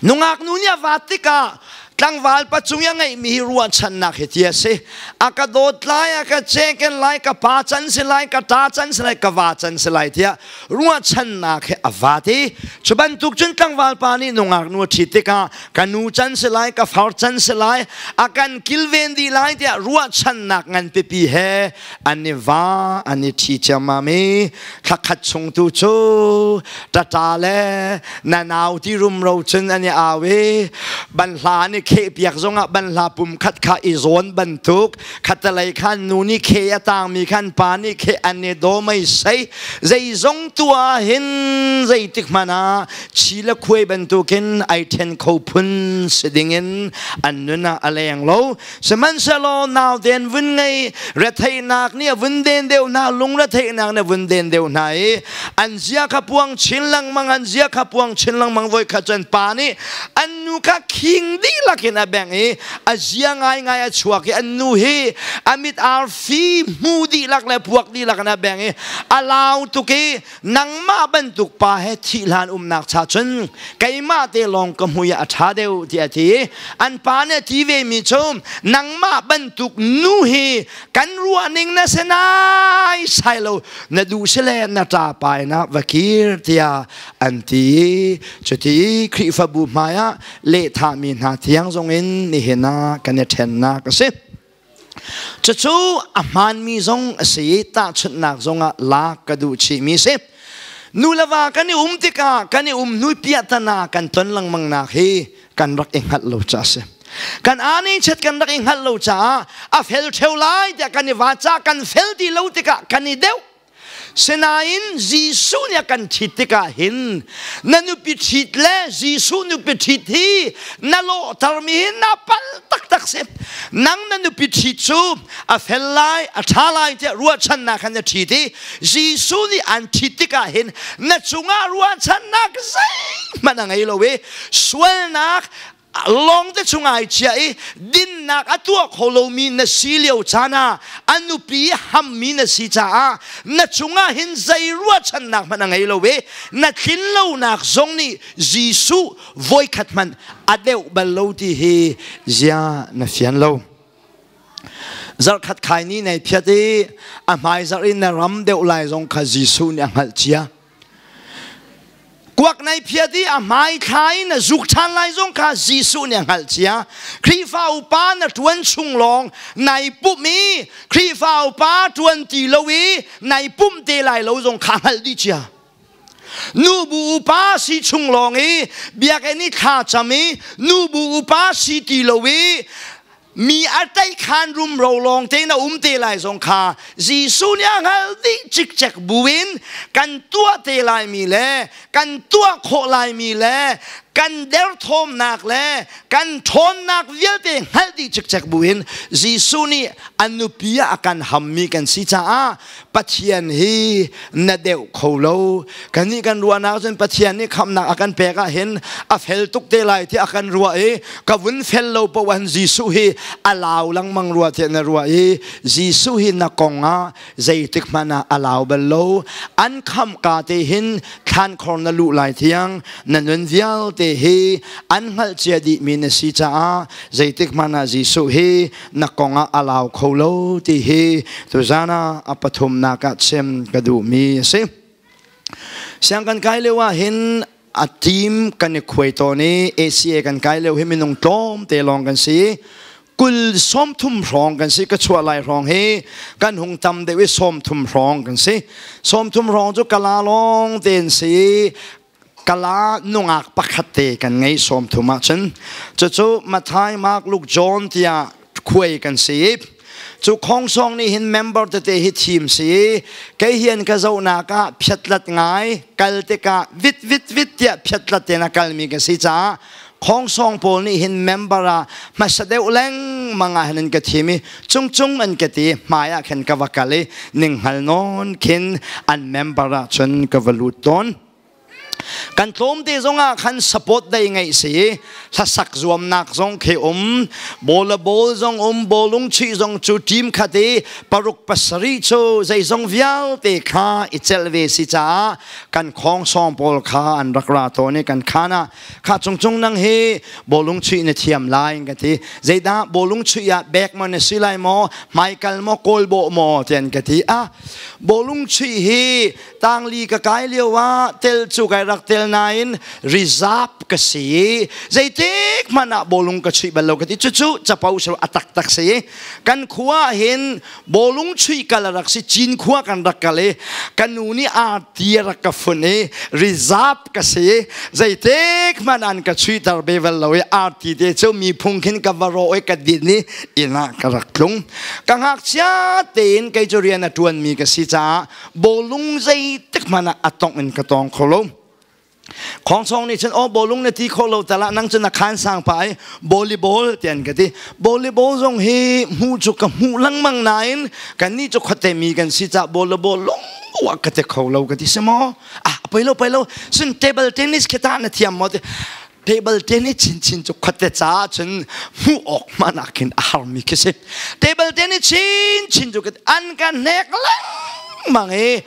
Nungak nu nih a vat tikah Tlangval pa cung i a ngeihmi hi ruahchannak hi ti a si. A ka dawt lai, a ka ceken lai, ka pa can si lai, ka ṭa can si lai, ka va can si lai tiah ruahchannak he a vat i cu bantuk cun tlangval pa nih nungak nu a ṭhit tikah ka nu can si lai, ka far can si lai, a kan kilven dih lai tiah ruahchannak ngan pipi he an i va an i ṭhi ciammam i thla khat chung tu cu ṭaṭa le na nau ti rumro cun an i au i banhla an i khehpiak zongah banhla pum khat kha i zawn bantuk khatalei khan nu nih khe a tangmi khan pa nih khe an i daw mei sei zeizong tu ah hin zeitik hmanh ah chi le khuai bantukin ai ṭhen kho phun si dingin an nun ah a leng lo. Sihmanhsehlaw nauten vun ngei retheihnak nih a vun den deuh hna, lung retheihnak nih a vun den deuh hna i an zia kha puang chin lengmang, an zia kha puang chin lengmang. Voi khat cun pa nih an nu kha khing dihlak in a bengh i a zia ngaingai a chuak i an nu hi a mit arfi hmu dihlak le puak dihlak in a bengh i a lau tuk i, "Nangmah bantuk pa he thih hlan umnak cha cun keimah te lawng ka hmui ah a ṭha deuh," tiah a ti. An pa nih a ti ve mi cu, "Nangmah bantuk nu hi kan ruahning na si nai sai lo, na duh si le na ṭa pa in ah va kir," tiah an ti. Cuti Khrihfabu hmai ah lehthahmi hna tiang zongin nihin ah kan i ṭhennak a si. Cucu a hmaanmi zong a si i tahchunhnak zongah lak ka duh chihmi si. Nu le va kan i um tikah kan i um hnu piahtana kan ton lengmangnak hi kan rak i hngalh lo caah a si. Kan ani chet kan rak i hngalh lo caah a fel ṭheo lai tiah kan i va ca kan fel ti lo tikah kan i deuh. Sinain Jesuh nih a kan ṭhit tikah hin na nupi ṭhit le Jesuh nupi ṭhit hi na lawhtermi hi na palh taktak si. Nang na nupi ṭhit cu a fel lai, a ṭha lai tiah ruahchannak khan na ṭhit i Jesuh nih an ṭhit tikah hin na cungah ruahchannak zeihmanh a ngei lo i sualnak lawngte chung ai chia i dinnak a tuah kho lomi na si lio caan ah a nupi hammi na si caah na cungah hin zei ruahchannak hmanh a ngei lo i na tlin lonak zong nih Jesuh voikhat hmanh a deuh bal lo ti hi zia na fian lo. Zarhkhat khai ni nei phiat i a hmai zarh in na ram deuh lai zong kha Jesuh nih a hngalh cia. Kuak nai phiat i a hmai thla in a zuk ṭhan lai zong kha Jesuh nih a hngalh cia. Khrihfa upa na ṭuan chung lawng nai pumh i Khrihfa upa ṭuan ti lo i nai pumh te lai lo zong kha hngalh dih cia. Nubu upa si chung lawng i biakinn i thla cam i nubu upa si ti lo i mi a tlaihkhan rumro lawng te na um te lai zong kha Jesuh nih a hngalh dih cikcek buin kan tuah te laimi le kan tuah khawh laimi le kan derthawmnak le kan ṭhawnnak vialte hngalh dih cikcek buin Jesuh nih a nupi ah a kan hammi kan si caah Pathian hi na deuh kho lo. Kannih kan ruahnak cun Pathian nih khamhnak a kan pek ah hin a fel tuk te lai ti a kan ruah i ka vun fel lo paoh an Jesuh hi a lau lengmang rua tiah na ruah i Jesuh hi na kong ah zeitik hmanh ah a lau bal lo. An khamh ka te hin thlankhor na luh lai thiang na nun vialte hi an hngalh cia dihmi na si caah zeitik hmanh ah Jesuh hi na kong ah a lau kho lo ti hi tuzan ah a pathumnak ah chim ka duhmi a si. Siang kan kai lio ah hin a team kan i khuai tawn i ACA kan kai lio hi minung tlawm te lawng kan si. Kul 30 hrawng kan si. Ka chuah lai hrawng hi kan hung tam deuh i 30 hrawng kan si. 30 hrawng cu kala lawng tein si. Kala nungak pakhat te kan ngei 30 ahcun. Cucu Matthai, Mark, Luke, John tiah khuai kan si. Cu khongsong nih hin member tete hi thim si. Kei hian ka zohnak ah phiatlat ngai kal tikah vit vit vit tiah phiatlat tein a kalmi ka si caah khongsong pawl nih hin member ah hmasa deuh lengmang ah hin an ka thim i cungcung an ka ti, hmai ah khin ka va kal i ninghngal nawn khin an member ah cun ka va lut tawn. Kan tlawmte zongah khan support dei ngeih si, hlasak zuamnak zong khi um, bawlabol zong um, bawlung chuih zong cu team khat i paruk pasarih cu zeizong vialte kha i celh ve si caah kan khawng sawng pawl kha an rak ra tawn i kan khan ah kha cungcung nang hi bawlung chuih na thiam lai ka ti. Zeidah bawlung chuih ah bek maw na si lai maw, hmaikal maw, kawlbawh maw tian ka ti. Ah, bawlung chuih hi Tangli ka kai lio ah tel cu kai rak tel nain reserve ka si. Zeitik hmanh ah bawlung ka chuih bal lo ka ti. Cucu capo si a taktak si. Kan khua hin bawlung chuih kal a rak si. Cin khua kan rak kal i ka nu nih arti a rak ka fun i reserve ka si. Zeitik hmanh an ka chuihter ve bal lo i arti te cu miphung khin ka va rawh i ka din i inn ah ka rak tlung. Ka ngakchia tein kei cu rian a ṭuanmi ka si caah bawlung zeitik hmanh ah a tongh in ka tawng kho lo. Khawngsawng nih cun, "Oh, bawlung na ti kho lo talah nang cu na khan sang pa i volleyball," tian ka ti. Volleyball zong hi hmuh cu ka hmuh lengmang nain kannih cu khuate mi kan si caah volleyball lung ah ka ti kho lo ka ti. Si maw? Ah, poi lo, poi lo. Cun table tennis khi tah na thiam maw? Table tennis chinchin cu khuate caah cun hmuh awk hmanh ah khin a harmi khi si. Table tennis chinchin cu an kan hnek lengmang i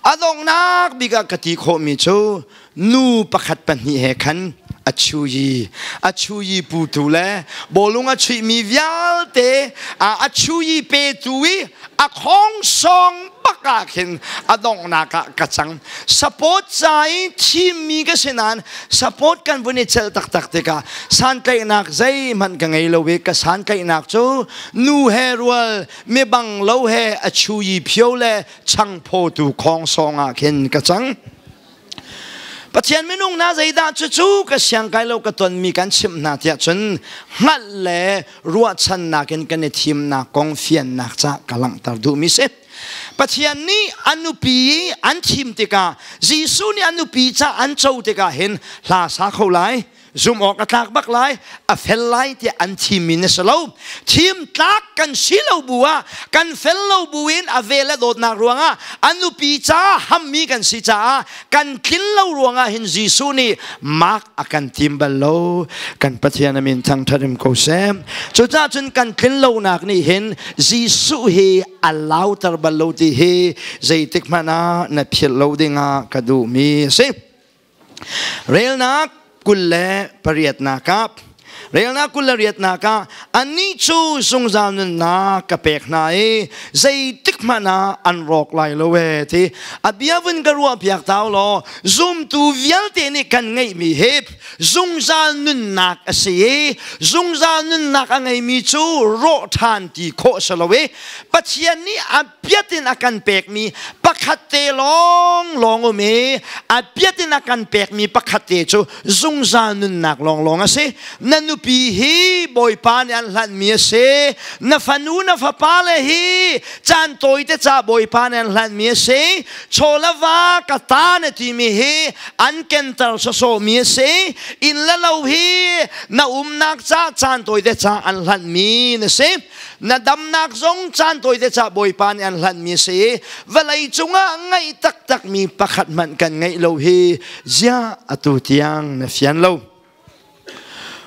a donghnak bik ah ka ti khawhmi cu nu pakhat pahnih he khan a chuyi a chuyi putu le bawlung a chuihmi vialte a chuyi petu i a khong song bak ah khin a donghnak ah ka cang. Support ca i thimmi ka si nain support kan vun i celh taktak tikah santlaihnak zeihmanh ka ngei lo i ka santlaihnak cu nu he rual mibang lo he a chuyi phio le changphawtu khong song ah khin ka cang. Pathian minung hna, zeidah cucu ka siang kai lo ka tonmi kan chimh hna tiah cun hngalh le ruahchannak in kan i thimnak kong fiannak ca ka langhter duhmi si. Pathian nih a nupi an thim tikah, Jesuh nih a nupi ca an co tikah hin hla sa kho lai, zum awk a tlak bak lai, a fel lai tiah an thimmi na si lo. Thim tlak kan si lo bu ah, kan fel lo bu in a vel a dawtnak ruangah a nupi ca hammi kan si caah kan tlin lo ruangah hin Jesuh nih mak a kan tim bal lo. Kan Pathian a min thangṭhat in ko seh. Cucaah cun kan tlin lonak nih hin Jesuh hi a lauter bal lo ti hi zeitik hmanh ah na philh lo dingah ka duhmi a si. Relnak 28nak ah, Relnak 28nak ah, "Annih cu zungzal nunnak ka pek hna i zeitik hmanh ah an rawk lai lo," e ti. A bia vun ka ruah piak tau law, zumtu vialte nih kan ngeihmi hi zungzal nunnak a si i zungzal nunnak a ngeimi cu rawh ṭhan ti khawh si lo i Pathian nih a piat in a kan pekmi pakhat te lawng lawng um i a piat in a kan pekmi pakhat te cu zungzal nunnak lawnglawng a si. Na nupi hi Bawipa nih an hlanhmi a si. Na fanu na fapa le hi caan tawite ca Bawipa nih an hlanhmi a si. Chawlava ka ta na timi hi an kenter sawsawhmi a si. Inn le lo hi na umnak ca caan tawite ca an hlanhmi na si. Na damnak zong caan tawite ca Bawipa nih an hlanhmi a si i vawlei cungah ngaih taktakmi pakhat hmanh kan ngeih lo hi ziah atu tiang na fian lo?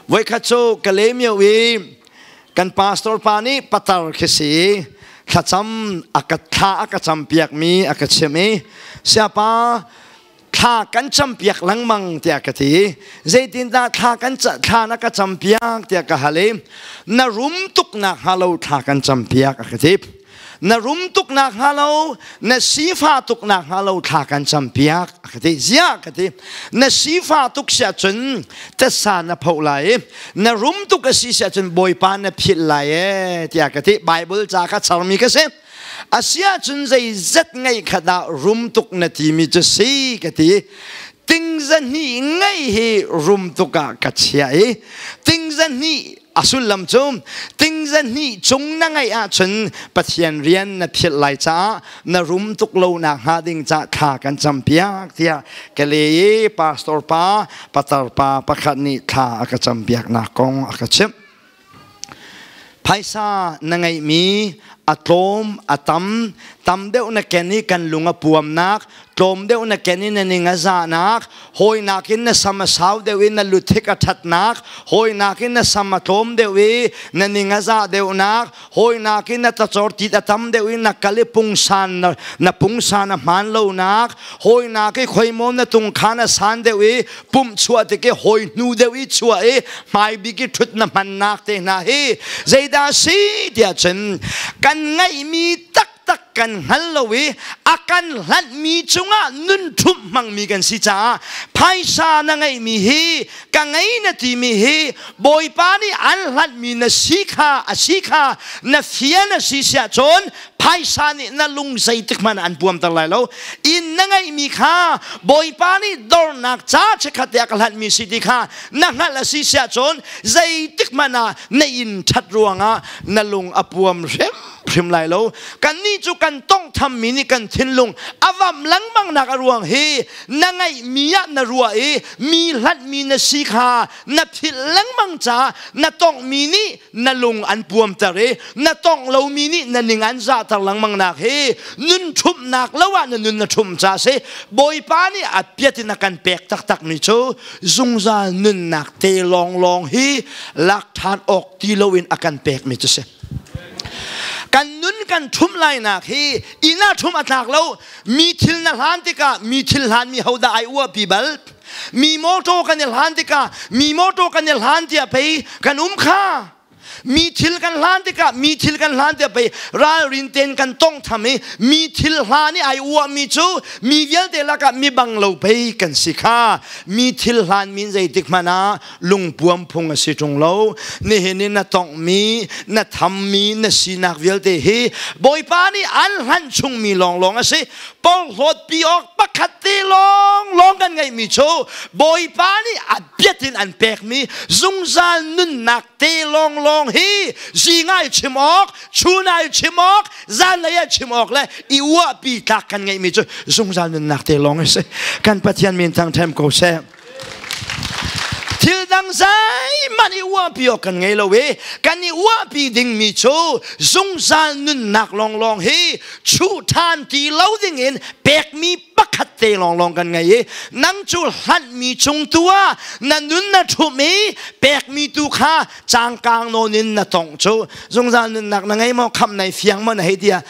Voikhat cu Kalaymyo i kan pastor pa nih patar khi si thlacam a ka thla a ka campiakmi a ka chimh i, "Siapa, thla kan campiak lengmang," tiah ka ti. "Zeitindah thla kan thla na ka campiak?" tiah ka hal i, "Na rum tuk nak hnga lo thla kan campiak," a ka ti. "Na rum tuk nak hnga lo, na sifa tuk nak hnga lo thla kan campiak," a ka ti. "Ziah?" ka ti. "Na sifa tuk siah cun tasa na pho lai i na rum tuk a si siah cun Bawipa na philh lai e," tiah ka ti. Bible ca ka charmi ka si. "Asiah cun zeizat ngeih khat ah rum tuk na timi cu si?" ka ti. "Ting zahnih ngeih hi rum tuk ah ka chia i ting zahnih a sullam cu ting zahnih cung na ngeih ahcun Pathian rian na philh lai caah na rum tuk lo nak hnga ding ca thla kan campiak," tiah ka le i pastor pa patar pa pakhat nih thla a ka campiaknak kong a ka chimh. Phaisa na ngeihmi A tlawm a tam, tam deuh na ken i kan lung a puamnak, tlawm deuh na ken i na ning a zahnak, hawi nakin na sam a sau deuh i na luthik a ṭhatnak, hawi nakin na sam a tlawm deuh i na ning a zah deuhnak, hawi nakin na tacor tit a tam deuh i na kal i pungsan na pungsan a hmaan lonak, hawi nak i khoimaw na tung khan a san deuh i pumh chuah tik i hawi hnu deuh i chuah i hmaibik i ṭhut na hmannak te hna hi zeidah si tiah cun kan ngeihmi taktak kan hngal lo i a kan hlanhmi cungah nun ṭhumh hmangmi kan si caah phaisa na ngeihmi hi ka ngei na timi hi Bawipa nih an hlanhmi na si kha a si kha na fian a si siah cun phaisa nih na lung zeitik hmanh an puamter lai lo. Inn na ngeihmi kha Bawipa nih dornak ca chikkhat te a ka hlanhmi si ti kha na hngalh a si siah cun zeitik hmanh ah na inn ṭhat ruangah na lung a puam hrimhrim lai lo. Kannih cu kan tonghthammi nih kan thinlung a vamh lengmang nak a ruang hi na ngeihmi ah na ruah i mi hlanhmi na si kha na philh lengmang caah na tonghmi nih na lung an puamter i na tongh lomi nih na ning an zahter lengmang nak hi nun ṭhumhnak lo ah na nun na ṭhumh ca si. Bawipa nih a piat in a kan pek taktak mi cu zungzal nunnak te lawnglawng hi lak ṭhan awk ti loin a kan pek mi cu si. Kan nun kan ṭhumh lainak hi inn ah ṭhumh a tlak lo. Mi thil na hlan tikah mi thil hlan mi hodah ai uahpi bal? Mi mawṭaw kan i hlan tikah mi mawṭaw kan i hlan tiah pei kan um kha. Mi thil kan hlan tikah mi thil kan hlan tiah pei ralrin ten kan tongtham i mi thil hlan i ai uahmi cu mi vialte lakah mi bang lo pei kan si kha. Mi thil hlan min zeitik hmanh ah lungpuam phung a si ṭung lo. Nihin i na tonghmi, na thammi, na sinak vialte hi Bawipa nih an hlanh chungmi lawnglawng a si. Porhlawtpi awk pakhat te lawnglawng kan ngeihmi cu Bawipa nih a biat in an pekmi zungzal nunnak te lawnglawng hi zing ai chim awk, chun ai chim awk, zanlei ah chim awk le i uahpi tlak kan ngeihmi cu zungzal nunnak te lawng a si. Kan Pathian min thangṭhem ko seh. Thil dang zeihmanh i uahpi awk kan ngei lo i kan i uahpi dingmi cu zungzal nunnak lawnglawng hi chuh ṭhan ti lo dingin pekmi pakhat te lawnglawng kan ngei i nang cu hlanhmi cung tu ah na nun na ṭhumh i pekmi tu kha cangkang nawn in na tongh cu zungzal nunnak na ngei maw, khamh nai fiang maw na hei tiah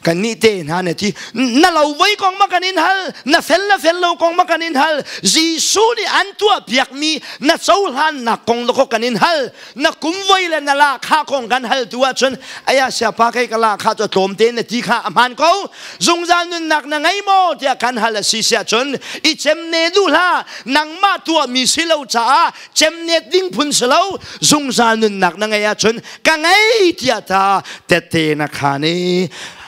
kan nih te hna na ti. Na lo voi kong ma kan in hal, na fel na fel lo kong ma kan in hal, Jesuh nih an tuah piakmi na cohlannak kong lo kan in hal, na kum voi le na la kha kong kan hal tu ahcun aya siapa kai ka la kha cu tlawm te na ti kha a hmaan ko. Zungzal nunnak na ngei maw tiah kan hal a si siah cun i cemne duh hlah. Nangmah tuahmi si lo caah cemnet ding phun si lo. Zungzal nunnak na ngei ahcun ka ngei tiah ta tette na khan i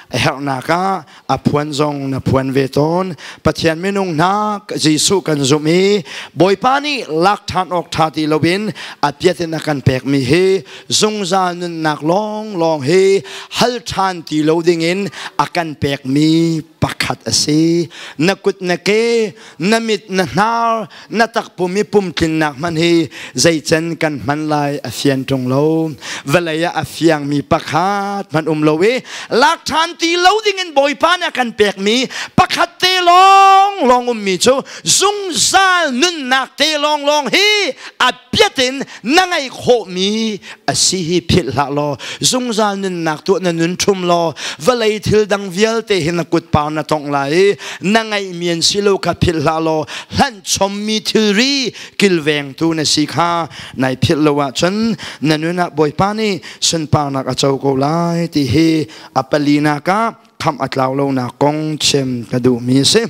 herhnak ah a phuan zong na phuan ve tawn. Pathian minung hna, Jesuh kan zumh i Bawipa nih lak ṭhan awk ṭha ti loin a piat in a kan pekmi hi zungzal nunnak lawnglawng hi hal ṭhan ti lo dingin a kan pekmi pakhat a si. Na kut na ke, na mit na hnar, na takpum i pumtlinnak hman hi zeicen kan hman lai a fian ṭung lo. Vawlei ah a fiangmi pakhat hmanh um lo i lak ṭhan ti lo dingin Bawipa nih a kan pekmi pakhat te lawnglawng ummi cu zungzal nunnak te lawnglawng hi a piat in na ngeih khawhmi a si hi philh hlah law zungzal nunnak tuah na nun ṭhum law vawlei thil dang vialte hi na kut par na tongh lai i na ngeihmi an si lo kha philh hlah law hlanh chommi thilri kilvengtu na si kha nai philh lo ahcun na nun ah Bawipa nih sunparnak a co ko lai ti hi a palinak ah khamh a tlau lonak kong chim ka duhmi a si.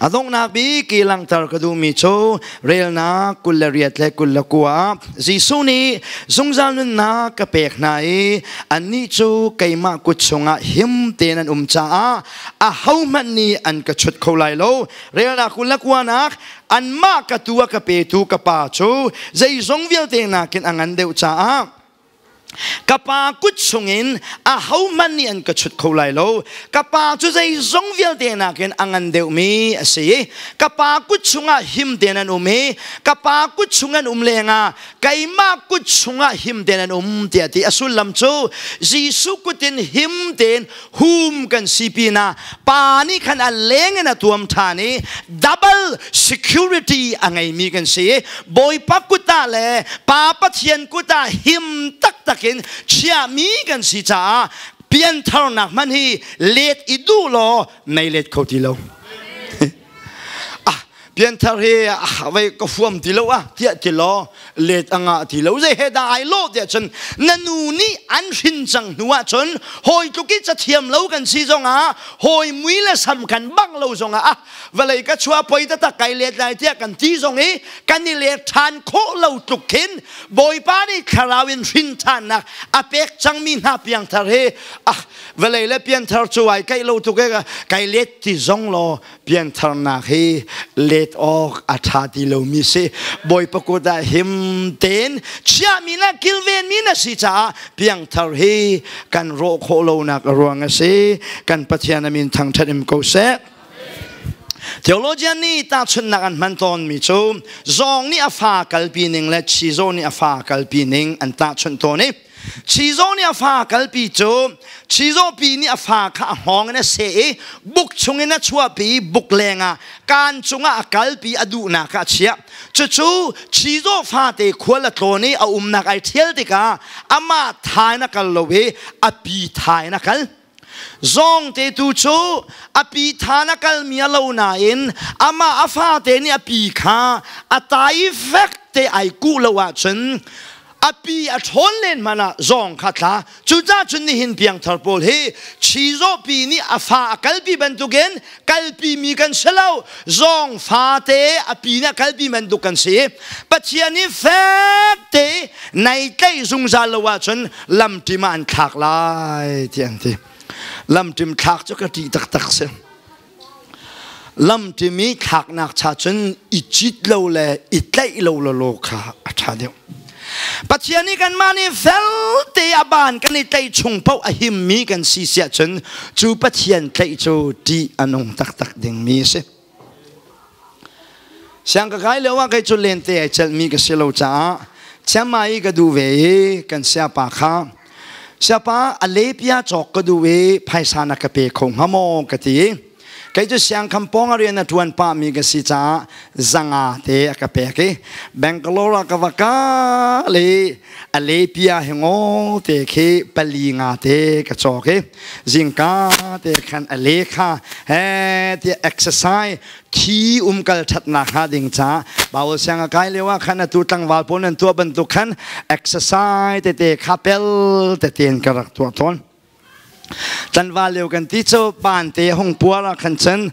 A donghnak bik i langhter ka duhmi cu relnak 28 le 29. Jesuh nih zungzal nunnak ka pek hna i annih cu keimah kut chungah him tein an um caah ahohmanh nih an ka chut kho lai lo. Relnak 29 nak anmah ka tu a ka petu ka Pa cu zeizong vialte nakin a ngan deuh caah. Ka pa kut chungin ahohmanh nih an ka chut kho lai lo. Ka pa cu zeizong vialte nakin a ngan deuhmi a si. Ka pa kut chungah him tein an um i ka pa kut chung an um lengah keimah kut chungah him tein an um tiah ti. A sullam cu Jesuh kut in him tein hum kan si pinah pa nih khan a leng in a tuam ṭhan i double security a ngeimi kan si. Bawipa kut ah le Pa Pathian kut ah him taktak in chiahmi kan si caah piantharnak hmanh hi let i duh law nei let kho ti lo. Ah, pianthar hi vei ka fuam ti lo ah tiah ti law let a ngah ti lo. Zei he dah ai lawh tiah cun na nu nih an hrin cang hnu ah cun hawi tluk i cathiam lo kan si zongah, hawi mui le sam kan bang lo zongah, ah, vawlei ka chuah poi taktak kai let lai tiah kan ti zong i kan i let ṭhan khawh lo tluk khin Bawipa nih thlarau in hrin ṭhannak a pek cangmi hna piangthar hi, ah, vawlei le pianthar cu ai kaih lo tuk e, kai let ti zong law piantharnak hi let awk a ṭha ti lomi si. Bawipa kut ah him tein chiahmi le kilvenmi na si caah piangthar hi kan rawh khawh lonak a ruang a si. Kan Pathian a min thangṭhat im ko seh. Theologian nih tahchunhnak an hman tawnmi cu zawng nih a fa kalpi ning le chizaw nih a fa kalpi ning an tahchunh tawn i chizaw nih a fa kalpi cu chizaw pi nih a fa kha a hngawng in a seh i buk chungin a chuahpi i buk lengah kaan cungah a kalpi, a duhnak ah a chiah. Cucu chizaw fate khual a tlawn i a umnak ai ṭhial tikah amah tha in a kal lo i a pi tha in a kal. Zawngte tu cu a pi than a kalmi a lo nain amah a fate nih a pi kha a tai fek te ai kuh lo ahcun a pi a ṭhawn len hmanh ah zawng kha tla. Cucaah cun nihin piangthar pawl hi chizaw pi nih a fa a kalpi bantukin kalpi mi kan si lo. Zawng fate a pi nih a kalpi bantuk kan si. Pathian nih fek te nai tlaih zungzal lo ahcun lamṭim ah an thlak lai ti an ti. Lamṭim thlak cu ka ṭih taktak si. Lamṭim i thlaknak cha cun i cit lo le i tlaih lo lawlaw kha a ṭha deuh. Pathian nih kanmah nih fel te a ban kan i tlaih chung paoh a himmi kan si siah cun cu Pathian tlaih cu ṭih a nung taktak dingmi a si. Siang ka kai lio ah kei cu lente ai celhmi ka si lo caah chiamai ka duh ve i kan siapa kha, "Siapa, a lepia cawk ka duh i phaisa na ka pe kho hnga maw?" ka ti. Kei cu siangkham pawng a rian a ṭuan pahmi ka si caah zanga te a ka pek i Bangalore ah ka va kal i a lepia hi ngaw te khi pali nga te ka cawk i zingka te khan a le kha he tiah exercise thi umkal ṭhatnak hnga ding ca Bible siang a kai lio ah khan atu tlangval pawl nan tuah bantuk khan exercise tete kha pel tete in ka rak tuah tawn. Tlanval lio kan ti cu ban te hung puar ah khan cun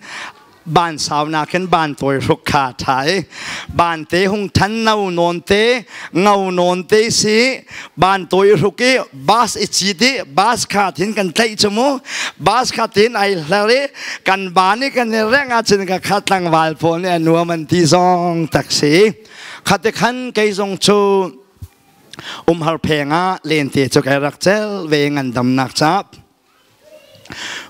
ban saunak khin ban tawi hruk kha ṭha i ban te hung ṭhan no nawn te ngo nawn te si ban tawi hruk i bus i cit i bus kha thin kan tlaih cu mu, bus kha tin ai hler i kan ban i kan i reng ahcun ka kha tlangval pawl nih a nuam an ti zong tak si. Khate khan kei zong cu umhar pheng ah lente cu kai rak cel ve ngandamnak ca.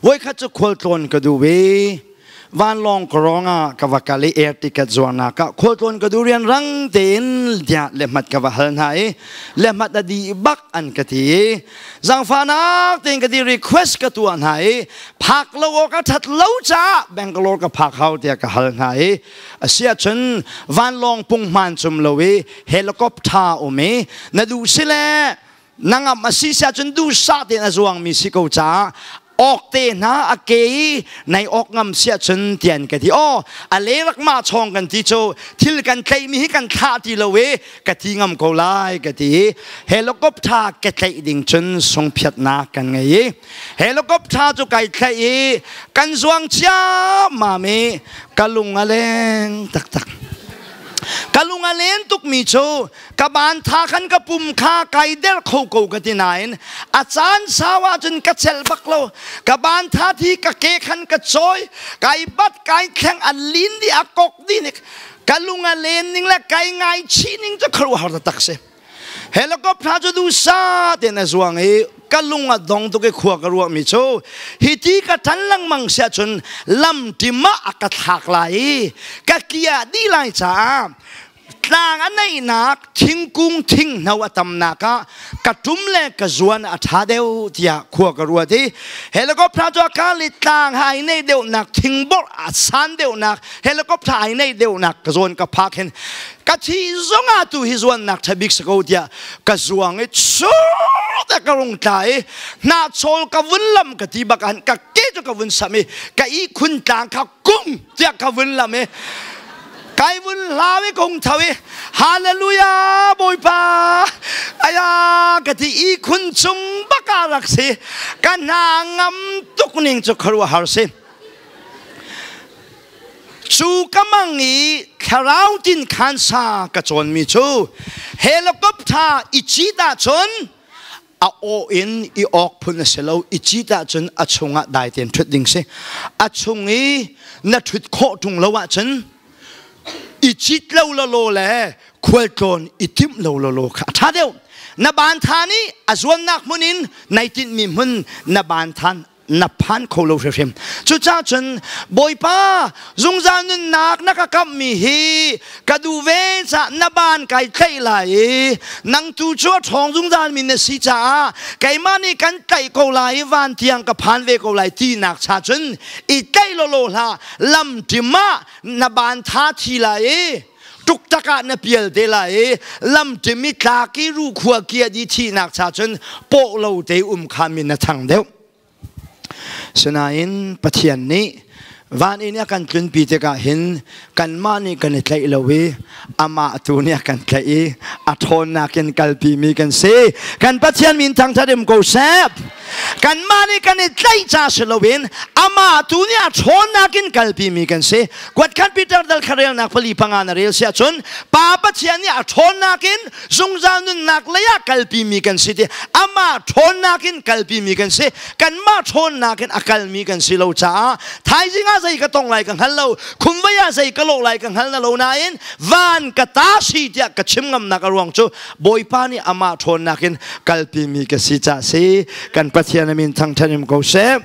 Voikhat cu khualtlawn ka duh i vanlawng ka rong ah ka va kal i air ticket zuarnak ah khualtlawn ka duh, rian rang tein tiah lehmat ka va hal hna i lehmat a dih bak an ka ti i zangfahnak tein ka ti, request ka tuah hna i phak lo awk a that lo caah Bangalore ka phak hau tiah ka hal hna i a si ahcun vanlawng punghman cum lo i helicopter um i na duh si le na ngam a si si ahcun duhsah tein a zuangmi si ko caah awk te hna a ke i nai awk ngam si ahcun tian ka ti. Aw, a le rak ma chong kan ti cu thil kan tlaihmi hi kan thlah ti lo i ka ti ngam ko lai ka ti i helicopter ke tlaih ding cun sungphiatnak kan ngei i helicopter cu kai thlaih i kan zuang ciammam i ka lung a leng taktak. Ka lung a len tukmi cu ka ban tha khan ka pum kha kai der kho ko ka ti nain a caan sau ahcun ka cel bak lo. Ka ban tha thi ka ke khan ka cawi, kai bat, kai thleng, a lin di, a kok di nik. Ka lung a len ning le kai ngai chih ning cu khuaruahhar taktak si. Helicopter cu duhsah tein a zuang i ka lung a dong tuk i khua ka ruahmi cu hi ti ka ṭan lengmang si ahcun lam ṭim ah a ka thlak lai i ka kia dih lai caah tlang a neihnak thingkung thinghno a tamnak ah ka ṭum le ka zuan a ṭha deuh tiah khua ka ruat i helicopter cu a kal i tlang ha i neih deuhnak thingborh a san deuhnak helicopter ai neih deuhnak ka zawn ka phak hin ka thi zongah tu hi zuannak ṭha bik si ko tiah ka zuang i sur ka rung tla i hnahchawl ka vun lam ka ti bak an ka ke cu ka vun sam i ka ihkhun tlang kha kung tiah ka vun lam i kai vun hlau i kung tho i hallelujah Bawipa aya ka ti ihkhun cung bak ah rak si ka hna ngam tuk ning cu khuaruahhar si. Cu ka mang i thlarau tin khansa ka cawnmi cu helicopter i cit ahcun a aw in i awk phun a si lo. I cit ahcun a chungah dai tein ṭhut ding si. A chung i na ṭhut khawh ṭung lo ahcun i cit lo lawlaw le khualtlawn i timh lo lawlaw kha a ṭha deuh. Na ban than i a zuannak hmun in nai tinhmi hmun na ban than na phan kho lo hrimhrim. Cucaah cun Bawipa, zungzal nunnak na ka kamhmi hi ka duh ve caah na ban kai tlaih lai i nang tu cu a ṭhawng zungzal mi na si caah keimah nih kan tlaih ko lai i van tiang ka phan ve ko lai tinak cha cun i tlaih lawlaw hlah. Lam ṭim ah na ban tha thi lai i tuktak ah na pial te lai i lamṭim i tlak i rukhua kia di thihnak cha cun pawh lo te um kha min na thang deuh. Sinain Pathian nih van in a kan tlunpi tikah hin kanmah nih kan i tlaih lo i amah tu nih a kan tlaih i a ṭhawnnak in kalpimi kan si. Kan Pathian min thangṭhat um ko seh. Kanmah nih kan i tlaih ca si loin amah tu nih a ṭhawnnak in kalpimi kan si. Kuatkhat Peter dal kha relnak pali panga na rel si ahcun Pa Pathian nih a ṭhawnnak in zungzal nunnak lei ah kalpimi kan si ti amah ṭhawnnak in kalpimi kan si. Kanmah ṭhawnnak in a kalmi kan si lo caah thaizing ah zei ka tong lai ka hngal lo, khumvei ah zei ka lawh lai ka hngal na lo nain van ka ta si tiah ka chim ngamnak a ruang cu Bawipa nih amah ṭhawnnak in kalpimi ka si ca si. Kan Pathian a min thangṭhat in ko seh.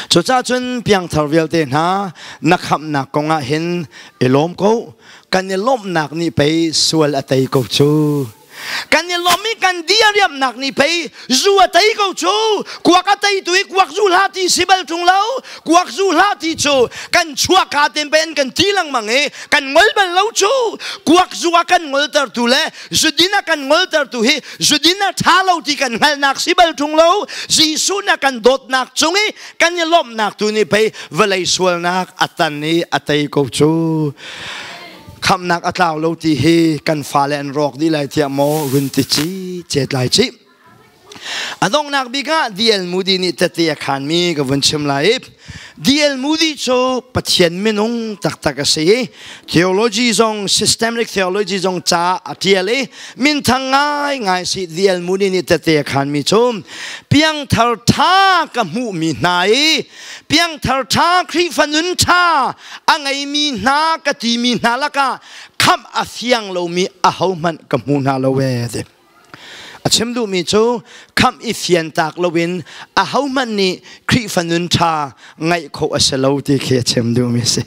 Cucaah cun piangthar vialte hna, na khamhnak kong ah hin i lawm ko. Kan i lawmhnak nih pei sual a tei ko cu. Kan i lawmh i kan diriamnak nih pei zu a tei ko cu. Kuak a tei tu i kuak zu hlah ti si bal ṭung lo. Kuak zu hlah ti cu kan chuahka ten pei an kan ti lengmang i kan ngol bal lo cu. Kuak zu a kan ngoltertu le zudin a kan ngoltertu hi zudin a ṭha lo ti kan hngalhnak si bal ṭung lo. Jesuh na kan dawtnak cung i kan i lawmhnak tu nih pei vawlei sualnak a tan i a tei ko cu. Khamhnak a tlau lo ti hi kan fale an rawk dih lai tiah maw run ti ci cet lai ci. A donghnak bik ah D.L. Moody nih tete a khanmi ka vun chim lai i D.L. Moody cu Pathian minung taktak a si i theology zong, systemic theology zong ca a ṭial i minthang ngaingai si. D.L. Moody nih tete a khanmi cu piangthar ṭha ka hmuhmi hna i piangthar ṭha, Khrihfa nun ṭha a ngeimi hna ka timi hna lakah khamh a fiang lomi ahohmanh ka hmu hna lo ee ti. A chim duhmi cu khamh i fiantak loin ahohmanh nih Khrihfa nun ṭha ngaih khawh a si lo ti khi a chim duhmi a si.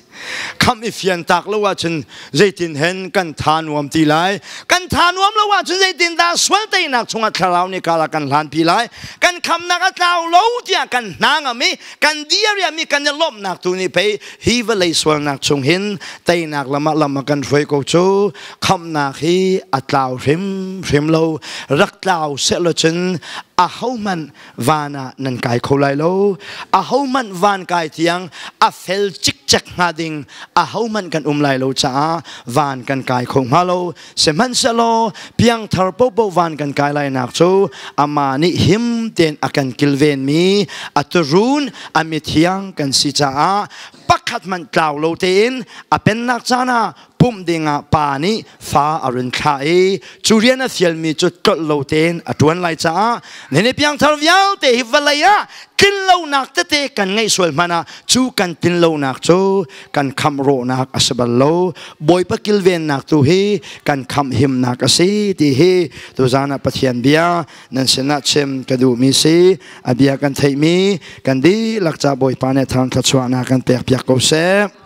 Khamh i fiantak lo ahcun zeitin hen kan tha nuam ti lai? Kan tha nuam lo ahcun zeitindah sual teinak chungah thlarau nih kala kan hlanpi lai? Kan khamnak a tlau lo tiah kan hna ngam i kan diriam i kan i lawmhnak tu nih pei hi vawlei sualnak chung hin teinak lam ah lam a kan hruai ko cu. Khamhnak hi a tlau hrimhrim lo. Rak tlau sehlaw cun ahohmanh van ah nan kai kho lai lo. Ahohmanh van kai tiang a fel cikcek hnga ding ahohmanh kan um lai lo caah van kan kai kho hnga lo. Sihmanhsehlaw piangthar popo van kan kai lai nak cu amah nih him tein a kan kilvenmi a turun a mithiang kan si caah pakhat hmanh tlau lo tein a pennak caan ah Pumh dingah pa nih fa a run thlah i cu rian a fialmi cu tlolh lo tein a ṭuan lai caah nene piangthar vialte hi vawlei ah tlinlonak tete kan ngeih sual hmanh ah cu kan tlinlonak cu kan khamh rawhnak a si bal lo. Bawipa kilvennak tu hi kan khamh himnak a si ti hi tuzan ah Pathian bia nan sinah chim ka duhmi si. A bia kan theihmi kan dihlak ca Bawipa nih thang thluachuahnak kan pek piak ko seh.